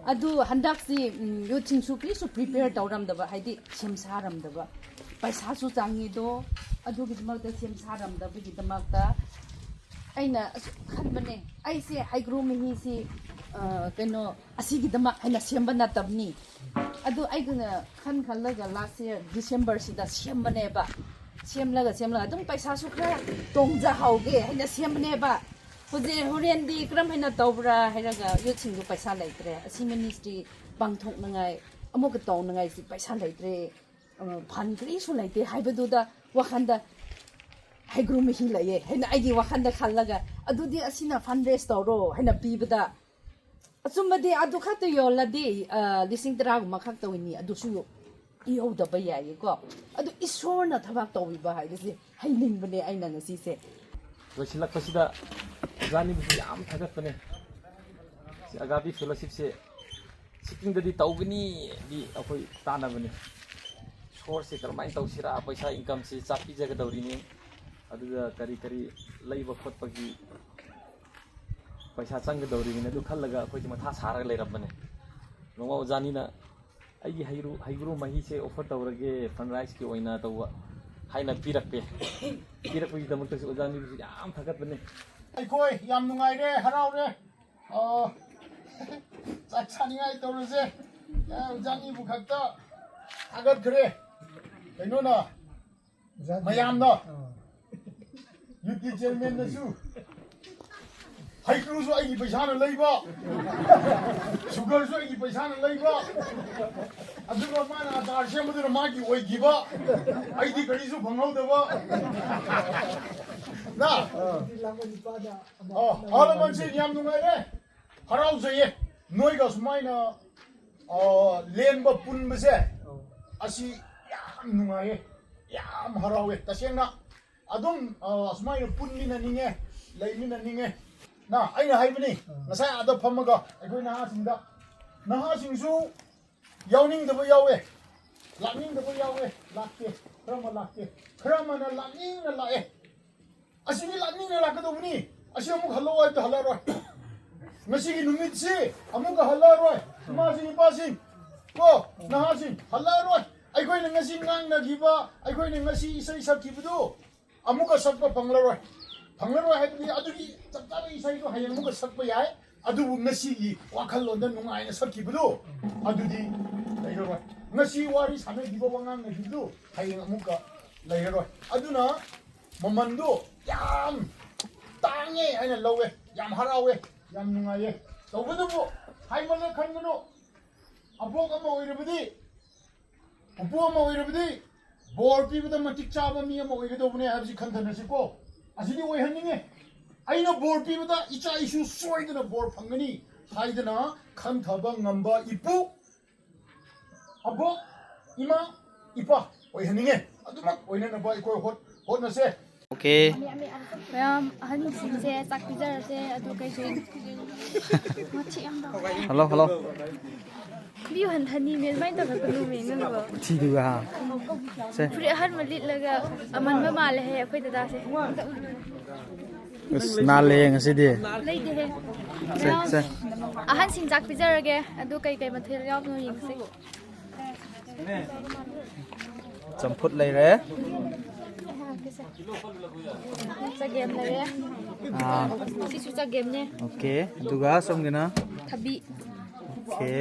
ꯑꯗꯨ ꯍꯟꯗꯛꯁꯤ, ꯎꯝ, youthꯁꯤꯡꯁꯨ ꯀꯔꯤꯁꯨ prepare ꯇꯧꯔꯝꯗꯕ, ꯍꯥꯏꯗꯤ ꯁꯦꯝ ꯁꯥꯔꯝꯗꯕ, ꯄꯩꯁꯥꯁꯨ ꯆꯪꯉꯤꯗꯣ꯫ ꯑꯗꯨꯒꯤꯗꯃꯛꯇ ꯁꯦꯝ ꯁꯥꯔꯝꯗꯕꯒꯤꯗꯃꯛꯇ ꯑꯩꯅ ꯑꯁꯨꯛ ꯈꯟꯕꯅꯦ꯫ ꯑꯩꯁꯦ ꯍꯩꯒ꯭ꯔꯨ ꯃꯍꯤꯁꯤ, ꯑ, ꯀꯩꯅꯣ, ꯑꯁꯤꯒꯤꯗꯃꯛ ꯍꯥꯏꯅ ꯁꯦꯝꯕ ꯅꯠꯇꯕꯅꯤ꯫ ꯑꯗꯨ ꯑꯩꯗꯨꯅ ꯈꯟ ꯈꯜꯂꯒ last year Decemberꯁꯤꯗ ꯁꯦꯝꯕꯅꯦꯕ꯫ ꯁꯦꯝꯂꯒ, ꯁꯦꯝꯂꯒ ꯑꯗꯨꯝ ꯄꯩꯁꯥꯁꯨ ꯈꯔ ꯇꯣꯡꯖꯍꯧꯒꯦ ꯍꯥꯏꯅ ꯁꯦꯝꯕꯅꯦꯕ꯫ ꯍꯧꯖꯤꯛ ꯍꯣꯔꯦꯟꯗꯤ ꯀꯔꯝ ꯍꯥꯏꯅ ꯇꯧꯕ꯭ꯔꯥ ꯍꯥꯏꯔꯒ youthꯁꯤꯡꯗꯨ ꯄꯩꯁꯥ ꯂꯩꯇ꯭ꯔꯦ꯫ ꯑꯁꯤ ministry ꯄꯥꯡꯊꯣꯛꯅꯉꯥꯏ, ꯑꯃꯨꯛꯀ ꯇꯧꯅꯉꯥꯏꯁꯤ ꯄꯩꯁꯥ ꯂꯩꯇ꯭ꯔꯦ꯫ ꯑ, fund ꯀꯔꯤꯁꯨ ꯂꯩꯇꯦ ꯍꯥꯏꯕꯗꯨꯗ ꯋꯥꯈꯜꯗ ꯍꯩꯒ꯭ꯔꯨ ꯃꯍꯤ ꯂꯩꯌꯦ ꯍꯥꯏꯅ ꯑꯩꯒꯤ ꯋꯥꯈꯜꯗ ꯈꯜꯂꯒ, "ꯑꯗꯨꯗꯤ ꯑꯁꯤꯅ fund raise ꯇꯧꯔꯣ" ꯍꯥꯏꯅ ꯄꯤꯕꯗ, ꯑꯆꯨꯝꯕꯗꯤ ꯑꯗꯨ ꯈꯛꯇ ꯌꯣꯜꯂꯗꯤ, ꯑ, ꯂꯤꯁꯤꯡ ꯇꯔꯥꯒꯨꯝꯕ ꯈꯛꯇ ꯑꯣꯏꯅꯤ꯫ ꯑꯗꯨꯁꯨ ꯏꯍꯧꯗꯕ ꯌꯥꯏꯌꯦꯀꯣ꯫ ꯑꯗꯨ ꯏꯁꯣꯔꯅ ꯊꯕꯛ ꯇꯧꯕꯤꯕ ꯍꯥꯏꯕꯁꯦ ꯍꯩꯅꯤꯡꯕꯅꯦ ꯑꯩꯅ ꯉꯁꯤꯁꯦ꯫ ꯂꯣꯏꯁꯤꯜꯂꯛꯄꯁꯤꯗ ꯑꯣꯖꯥꯅꯤꯕꯨꯁꯨ ꯌꯥꯝ ꯊꯥꯒꯠꯄꯅꯦ꯫ ꯁꯤ ꯑꯒꯥꯕꯤ ꯐꯦꯂꯣꯁꯤꯞꯁꯦ ꯁꯤꯠꯇꯤꯡꯗꯗꯤ ꯇꯧꯒꯅꯤꯗꯤ ꯑꯩꯈꯣꯏ ꯇꯥꯟꯅꯕꯅꯤ꯫ ꯁꯣꯔꯁꯁꯦ ꯀꯔꯝꯍꯥꯏꯅ ꯇꯧꯁꯤꯔꯥ, ꯄꯩꯁꯥ ꯏꯟꯀꯝꯁꯦ ꯆꯥꯛꯄꯤꯖꯒꯗꯧꯔꯤꯅꯤ, ꯑꯗꯨꯗ ꯀꯔꯤ ꯀꯔꯤ ꯂꯩꯕ ꯈꯣꯠꯄꯒꯤ ꯄꯩꯁꯥ ꯆꯪꯒꯗꯧꯔꯤꯕꯅꯤ, ꯑꯗꯨ ꯈꯜꯂꯒ ꯑꯩꯈꯣꯏꯁꯦ ꯃꯊꯥ ꯁꯥꯔꯒ ꯂꯩꯔꯝꯕꯅꯦ꯫ ꯅꯣꯡꯃ ꯑꯣꯖꯥꯅꯤꯅ ꯑꯩꯒꯤ ꯍꯩꯔꯨ ꯍꯩꯒ꯭ꯔꯨ ꯃꯍꯤꯁꯦ ꯑꯣꯐꯔ ꯇꯧꯔꯒꯦ ꯐꯟ ꯔꯥꯏꯁꯀꯤ ꯑꯣꯏꯅ ꯇꯧꯕ ꯍꯥꯏꯅ ꯄꯤꯔꯛꯄꯦ꯫ ꯄꯤꯔꯛꯄꯒꯤꯗꯃꯛꯇꯁꯨ ꯑꯣꯖꯥꯅꯤꯕꯨꯁꯨ ꯌꯥꯝ ꯊꯥꯒꯠꯄꯅꯦ꯫ ꯑꯩꯈꯣꯏ ꯌꯥꯝ ꯅꯨꯡꯉꯥꯏꯔꯦ, ꯍꯔꯥꯎꯔꯦ꯫ ꯑꯣ, ꯆꯥꯛ ꯆꯥꯅꯤꯡꯉꯥꯏ ꯇꯧꯔꯁꯦ꯫ ꯑꯣꯖꯥꯅꯤꯕꯨ ꯈꯛꯇ ꯊꯥꯒꯠꯈ꯭ꯔꯦ꯫ ꯀꯩꯅꯣꯅ, ꯃꯌꯥꯝꯅ, ꯌꯨ ꯇꯤ ꯆꯤꯌꯔꯃꯦꯟꯅꯁꯨ, ꯍꯩꯀ꯭ꯔꯨꯁꯨ ꯑꯩꯒꯤ ꯄꯩꯁꯥꯅ ꯂꯩꯕ, ꯁꯨꯒꯔꯁꯨ ꯑꯩꯒꯤ ꯄꯩꯁꯥꯅ ꯂꯩꯕ, ꯑꯗꯨꯒ ꯃꯥꯅ ꯑꯆꯥꯔ ꯁꯦꯝꯕꯗꯨꯅ ꯃꯥꯒꯤ ꯑꯣꯏꯈꯤꯕ, ꯑꯩꯗꯤ ꯀꯔꯤꯁꯨ ꯐꯪꯍꯧꯗꯕ꯫ ꯅ? ꯑꯣ, ꯑꯍꯜ ꯂꯃꯟꯁꯤ ꯌꯥꯝ ꯅꯨꯡꯉꯥꯏꯔꯦ, ꯍꯔꯥꯎꯖꯩꯌꯦ꯫ ꯅꯣꯏꯒ ꯁꯨꯃꯥꯏꯅ, ꯑ, ꯂꯦꯟꯕ ꯄꯨꯟꯕꯁꯦ, ꯑꯁꯤ ꯌꯥꯝ ꯅꯨꯡꯉꯥꯏꯌꯦ, ꯌꯥꯝ ꯍꯔꯥꯎꯋꯦ꯫ ꯇꯁꯦꯡꯅ ꯑꯗꯨꯝ, ꯑ, ꯁꯨꯃꯥꯏꯅ ꯄꯨꯟꯃꯤꯟꯅꯅꯤꯡꯉꯦ, ꯂꯩꯃꯤꯟꯅꯅꯤꯡꯉꯦ꯫ ꯅ, ꯑꯩꯅ ꯍꯥꯏꯕꯅꯤ, ꯉꯁꯥꯏ ꯑꯥꯗ ꯐꯝꯃꯒ ꯑꯩꯈꯣꯏ ꯅꯍꯥꯁꯤꯡꯗ, ꯅꯍꯥꯁꯤꯡꯁꯨ ꯌꯥꯎꯅꯤꯡꯗꯕ ꯌꯥꯎꯋꯦ, ꯂꯥꯛꯅꯤꯡꯗꯕ ꯌꯥꯎꯋꯦ, ꯂꯥꯛꯇꯦ, ꯈꯔ ꯑꯃ ꯂꯥꯛꯇꯦ, ꯈꯔ ꯑꯃꯅ ꯂꯥꯛꯅꯤꯡꯅ ꯂꯥꯛꯑꯦ꯫ ꯑꯁꯤꯗꯤ ꯂꯥꯛꯅꯤꯡꯅ ꯂꯥꯛꯀꯗꯧꯕꯅꯤ꯫ ꯑꯁꯤ ꯑꯃꯨꯛ ꯍꯜꯂꯛꯑꯣ ꯍꯥꯏꯕꯗ ꯍꯜꯂꯛꯑꯔꯣꯏ꯫ ꯉꯁꯤꯒꯤ ꯅꯨꯃꯤꯠꯁꯤ ꯑꯃꯨꯛꯀ ꯍꯜꯂꯛꯑꯔꯣꯏ꯫ ꯏꯃꯥꯁꯤꯡ, ꯏꯄꯥꯁꯤꯡ, ꯀꯣ, ꯅꯍꯥꯁꯤꯡ, ꯍꯜꯂꯛꯑꯔꯣꯏ꯫ ꯑꯩꯈꯣꯏꯅ ꯉꯁꯤ ꯉꯥꯡꯅꯈꯤꯕ, ꯑꯩꯈꯣꯏꯅ ꯉꯁꯤ ꯏꯁꯩ ꯁꯛꯈꯤꯕꯗꯨ ꯑꯃꯨꯛꯀ ꯁꯛꯄ ꯐꯪꯂꯔꯣꯏ꯫ ꯐꯪꯂꯔꯣꯏ ꯍꯥꯏꯕꯗꯤ ꯑꯗꯨꯒꯤ ꯆꯞ ꯆꯥꯕ ꯏꯁꯩꯗꯣ ꯍꯌꯦꯡ ꯑꯃꯨꯛꯀ ꯁꯛꯄ ꯌꯥꯏ꯫ ꯑꯗꯨꯕꯨ ꯉꯁꯤꯒꯤ ꯋꯥꯈꯜꯂꯣꯟꯗ ꯅꯨꯡꯉꯥꯏꯅ ꯁꯛꯈꯤꯕꯗꯨ, ꯑꯗꯨꯗꯤ ꯂꯩꯔꯔꯣꯏ꯫ ꯉꯁꯤ ꯋꯥꯔꯤ ꯁꯥꯟꯅꯈꯤꯕ, ꯋꯥ ꯉꯥꯡꯅꯈꯤꯕꯗꯨ ꯍꯌꯦꯡ ꯑꯃꯨꯛꯀ ꯂꯩꯔꯔꯣꯏ꯫ ꯑꯗꯨꯅ ꯃꯃꯟꯗꯨ ꯌꯥꯝ ꯇꯥꯡꯉꯦ ꯍꯥꯏꯅ ꯂꯧꯋꯦ꯫ ꯌꯥꯝ ꯍꯔꯥꯎꯋꯦ, ꯌꯥꯝ ꯅꯨꯡꯉꯥꯏꯌꯦ꯫ ꯇꯧꯕꯇꯕꯨ ꯍꯥꯏꯃꯜꯂꯦ ꯈꯟꯒꯅꯨ꯫ ꯑꯕꯣꯛ ꯑꯃ ꯑꯣꯏꯔꯕꯗꯤ, ꯄꯨꯄꯨ ꯑꯃ ꯑꯣꯏꯔꯕꯗꯤ ꯕꯣꯔ ꯄꯤꯕꯗ ꯃꯇꯤꯛ ꯆꯥꯕ ꯃꯤ ꯑꯃ ꯑꯣꯏꯒꯗꯧꯕꯅꯦ ꯍꯥꯏꯕꯁꯤ ꯈꯟꯊꯅꯁꯤꯀꯣ꯫ ꯑꯁꯤꯗꯤ ꯑꯣꯏꯍꯟꯅꯤꯡꯉꯦ꯫ ꯑꯩꯅ ꯕꯣꯔ ꯄꯤꯕꯗ ꯏꯆꯥ ꯏꯁꯨ ꯁꯣꯏꯗꯅ ꯕꯣꯔ ꯐꯪꯒꯅꯤ꯫ ꯍꯥꯏꯗꯅ ꯈꯟꯊꯕ ꯉꯝꯕ ꯏꯄꯨ, ꯑꯕꯣꯛ, ꯏꯃꯥ, ꯏꯄꯥ ꯑꯣꯏꯍꯟꯅꯤꯡꯉꯦ꯫ ꯑꯗꯨꯃꯛ ꯑꯣꯏꯅꯅꯕ ꯑꯩꯈꯣꯏ ꯍꯣꯠ-, ꯍꯣꯠꯅꯁꯦ꯫ ꯑꯣꯀꯦ꯫ ꯃꯌꯥꯝ ꯑꯍꯟꯁꯤꯡꯁꯦ ꯆꯥꯛ ꯄꯤꯖꯔꯁꯦ꯫ ꯑꯗꯨ ꯀꯩꯁꯨ ꯃꯊꯤ ꯌꯥꯝ ꯇꯧꯋꯦ꯫ Hello, hello. ꯚ꯭ꯌꯨ ꯍꯟꯊꯅꯤꯃꯦ, ꯑꯗꯨꯃꯥꯏꯅ ꯇꯧꯔꯛꯀꯅꯨꯃꯦ ꯅꯪꯕꯣ꯫ ꯊꯤꯗꯨꯒ ꯍꯥ꯫ ꯁꯦ꯫ ꯐꯨꯔꯤꯠ ꯑꯍꯟꯕ ꯂꯤꯠꯂꯒ ꯑꯃꯟꯕ ꯃꯥꯜꯂꯦꯍꯦ ꯑꯩꯈꯣꯏ ꯗꯗꯥꯁꯦ꯫ ꯑꯝꯇ ꯎꯠꯂꯨꯅꯦ꯫ ꯑꯁ ꯅꯥꯜꯂꯦ ꯉꯁꯤꯗꯤ꯫ ꯂꯩꯇꯦꯍꯦ꯫ ꯁꯦ, ꯁꯦ꯫ ꯑꯍꯟꯁꯤꯡ ꯆꯥꯛ ꯄꯤꯖꯔꯒꯦ꯫ ꯑꯗꯨ ꯀꯩ ꯀꯩ ꯃꯊꯦꯜ ꯌꯥꯎꯗꯣꯏꯅꯣ ꯌꯦꯡꯁꯦ꯫ ꯆꯝꯐꯨꯠ ꯂꯩꯔꯦ꯫ ꯆꯒꯦꯝ ꯂꯩꯔꯦ꯫ ꯑꯥ, ꯁꯤꯁꯨ ꯆꯒꯦꯝꯅꯦ꯫ ꯑꯣꯀꯦ꯫ ꯑꯗꯨꯒ ꯁꯣꯝꯒꯤꯅ? ꯊꯕꯤ꯫ ꯑꯣꯀꯦ꯫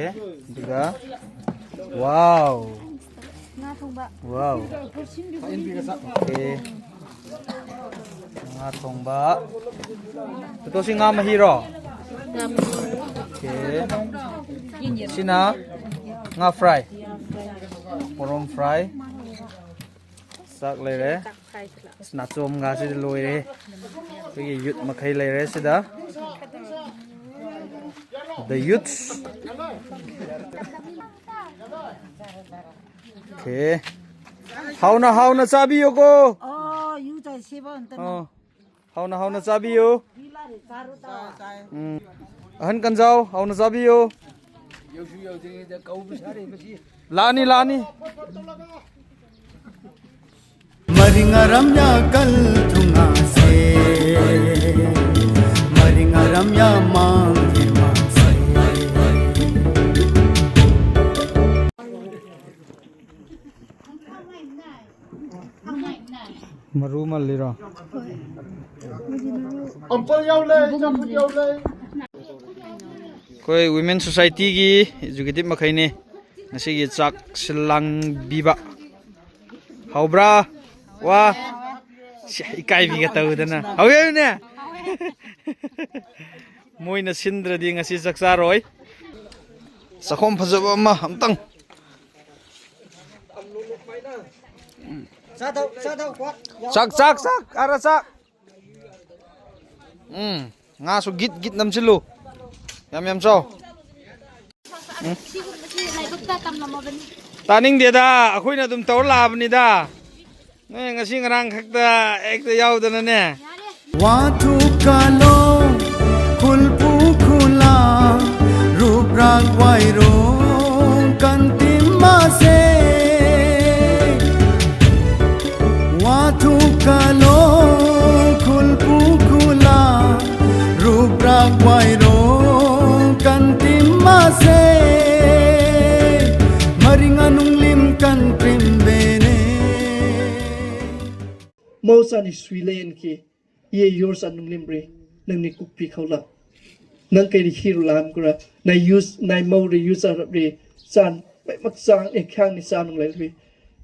ꯑꯗꯨꯒ, ꯋꯥꯎ꯫ ꯉꯥ ꯊꯣꯡꯕ꯫ ꯋꯥꯎ꯫ ꯑꯣꯀꯦ꯫ ꯉꯥ ꯊꯣꯡꯕ꯫ ꯇꯣꯇꯣ, ꯁꯤ ꯉꯥ ꯃꯍꯤꯔꯣ? ꯑꯣꯀꯦ꯫ ꯁꯤꯅ ꯉꯥ ꯐ꯭ꯔꯥꯏ꯫ ꯄꯣꯔꯣꯝ ꯐ꯭ꯔꯥꯏ꯫ ꯆꯥꯛ ꯂꯩꯔꯦ꯫ ꯑꯁ, ꯅꯥꯆꯣꯝꯒꯁꯤꯗꯤ ꯂꯣꯏꯔꯦ꯫ ꯑꯩꯈꯣꯏꯒꯤ ꯌꯨꯠ ꯃꯈꯩ ꯂꯩꯔꯦ ꯁꯤꯗ꯫ The youths꯫ Okay꯫ ꯍꯥꯎꯅ ꯍꯥꯎꯅ ꯆꯥꯕꯤꯌꯨꯀꯣ꯫ ꯑꯣ ꯌꯨ ꯆꯥꯏꯁꯦꯕ ꯑꯝꯇ ꯑꯣ, ꯍꯥꯎꯅ ꯍꯥꯎꯅ ꯆꯥꯕꯤꯌꯨ꯫ ꯕꯤꯂꯥꯔꯤ ꯆꯥꯔꯨꯗ꯫ ꯎꯝ꯫ ꯑꯍꯟ ꯀꯟꯖꯥꯎ, ꯍꯥꯎꯅ ꯆꯥꯕꯤꯌꯨ꯫ ꯂꯥꯛꯑꯅꯤ, ꯂꯥꯛꯑꯅꯤ꯫ Maringaram ya kal thunga se, maringaram ya mang thirma se. ꯃꯔꯨ ꯃꯜꯂꯤꯔꯣ? ꯑꯝꯄꯜ ꯌꯥꯎ ꯂꯩ, ꯆꯝꯐꯨꯠ ꯌꯥꯎ ꯂꯩ꯫ ꯑꯩꯈꯣꯏ Women Societyꯒꯤ executive ꯃꯈꯩꯅꯤ ꯉꯁꯤꯒꯤ ꯆꯥꯛ ꯁꯤꯜ ꯂꯥꯡꯕꯤꯕ꯫ ꯍꯥꯎꯕ꯭ꯔꯥ? ꯋꯥ꯫ ꯁꯤ ꯏꯀꯥꯏꯕꯤꯒ ꯇꯧꯗꯅ꯫ ꯍꯥꯎꯋꯦ ꯍꯥꯏꯌꯨꯅꯦ꯫ ꯃꯣꯏꯅ ꯁꯤꯟꯗ꯭ꯔꯗꯤ ꯉꯁꯤ ꯆꯥꯛ ꯆꯥꯔꯣꯏ꯫ ꯆꯥꯛꯈꯣꯝ ꯐꯖꯕ ꯑꯃ ꯑꯝꯇꯪ꯫ ꯆꯥꯛ, ꯆꯥꯛ, ꯆꯥꯛ, ꯑꯥꯗ ꯆꯥꯛ꯫ ꯎꯝ, ꯉꯥꯁꯨ ꯒꯤꯠ ꯒꯤꯠ ꯅꯝꯁꯤꯜꯂꯨ꯫ ꯌꯥꯝ ꯌꯥꯝ ꯆꯥꯎ꯫ ꯎꯝ꯫ ꯇꯥꯅꯤꯡꯗꯦꯗ, ꯑꯩꯈꯣꯏꯅ ꯑꯗꯨꯝ ꯇꯧꯔ ꯂꯥꯛꯑꯕꯅꯤꯗ꯫ ꯅꯣꯏ ꯉꯁꯤ ꯉꯔꯥꯡ ꯈꯛꯇ ꯍꯦꯛꯇ ꯌꯥꯎꯗꯅꯅꯦ꯫ ꯋꯥꯊꯨꯀꯂꯣ ꯈꯨꯜꯄꯨ ꯈꯨꯂꯥ ꯔꯨꯞꯔꯥꯛ ꯋꯥꯏꯔꯣꯡ ꯀꯟꯇꯤꯝ ꯃꯥꯁꯦ꯫ ꯋꯥꯊꯨꯀꯂꯣ ꯈꯨꯜꯄꯨ ꯈꯨꯂꯥ ꯔꯨꯞꯔꯥꯛ ꯋꯥꯏꯔꯣꯡ ꯀꯟꯇꯤꯝ ꯃꯥꯁꯦ꯫ ꯃꯔꯤꯡ ꯑꯅꯨꯡ ꯂꯤꯝ ꯀꯟꯇ꯭ꯔꯤꯝ ꯕꯦꯅꯦ꯫ ꯃꯍꯧꯁꯥꯅꯤ ꯁꯨꯏ ꯂꯩꯌꯦꯟꯈꯤ꯫ ꯏꯌꯦ ꯌꯣꯔꯁ ꯑꯅꯨꯡ ꯂꯤꯝꯔꯤ꯫ ꯅꯪꯅꯤ ꯀꯨꯛꯄꯤ ꯈꯧꯂꯥ꯫ ꯅꯪ ꯀꯩꯔꯤ ꯍꯤꯔꯨ ꯂꯥꯝ ꯀꯨꯔꯥ꯫ ꯅꯥꯏ ꯌꯨꯁ ꯅꯥꯏ ꯃꯧꯔꯤ ꯌꯨꯁ ꯑꯔꯞꯔꯤ꯫ ꯆꯥꯟ ꯄꯩꯃꯛ ꯆꯥꯡ ꯑꯦ ꯈ꯭ꯌꯥꯡꯅꯤ ꯆꯥ ꯅꯨꯡ ꯂꯩꯔꯤ꯫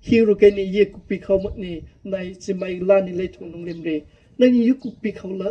ꯍꯤꯔꯨ ꯀꯩꯅꯤ ꯏꯌꯦ ꯀꯨꯛꯄꯤ ꯈꯧꯃꯛꯅꯤ꯫ ꯅꯥꯏ ꯆꯤꯃꯥꯏ ꯂꯥꯅꯤ ꯂꯩꯊꯨꯡ ꯅꯨꯡ ꯂꯤꯝꯔꯤ꯫ ꯅꯪ ꯏꯌꯨ ꯀꯨꯛꯄꯤ ꯈꯧꯂꯥ꯫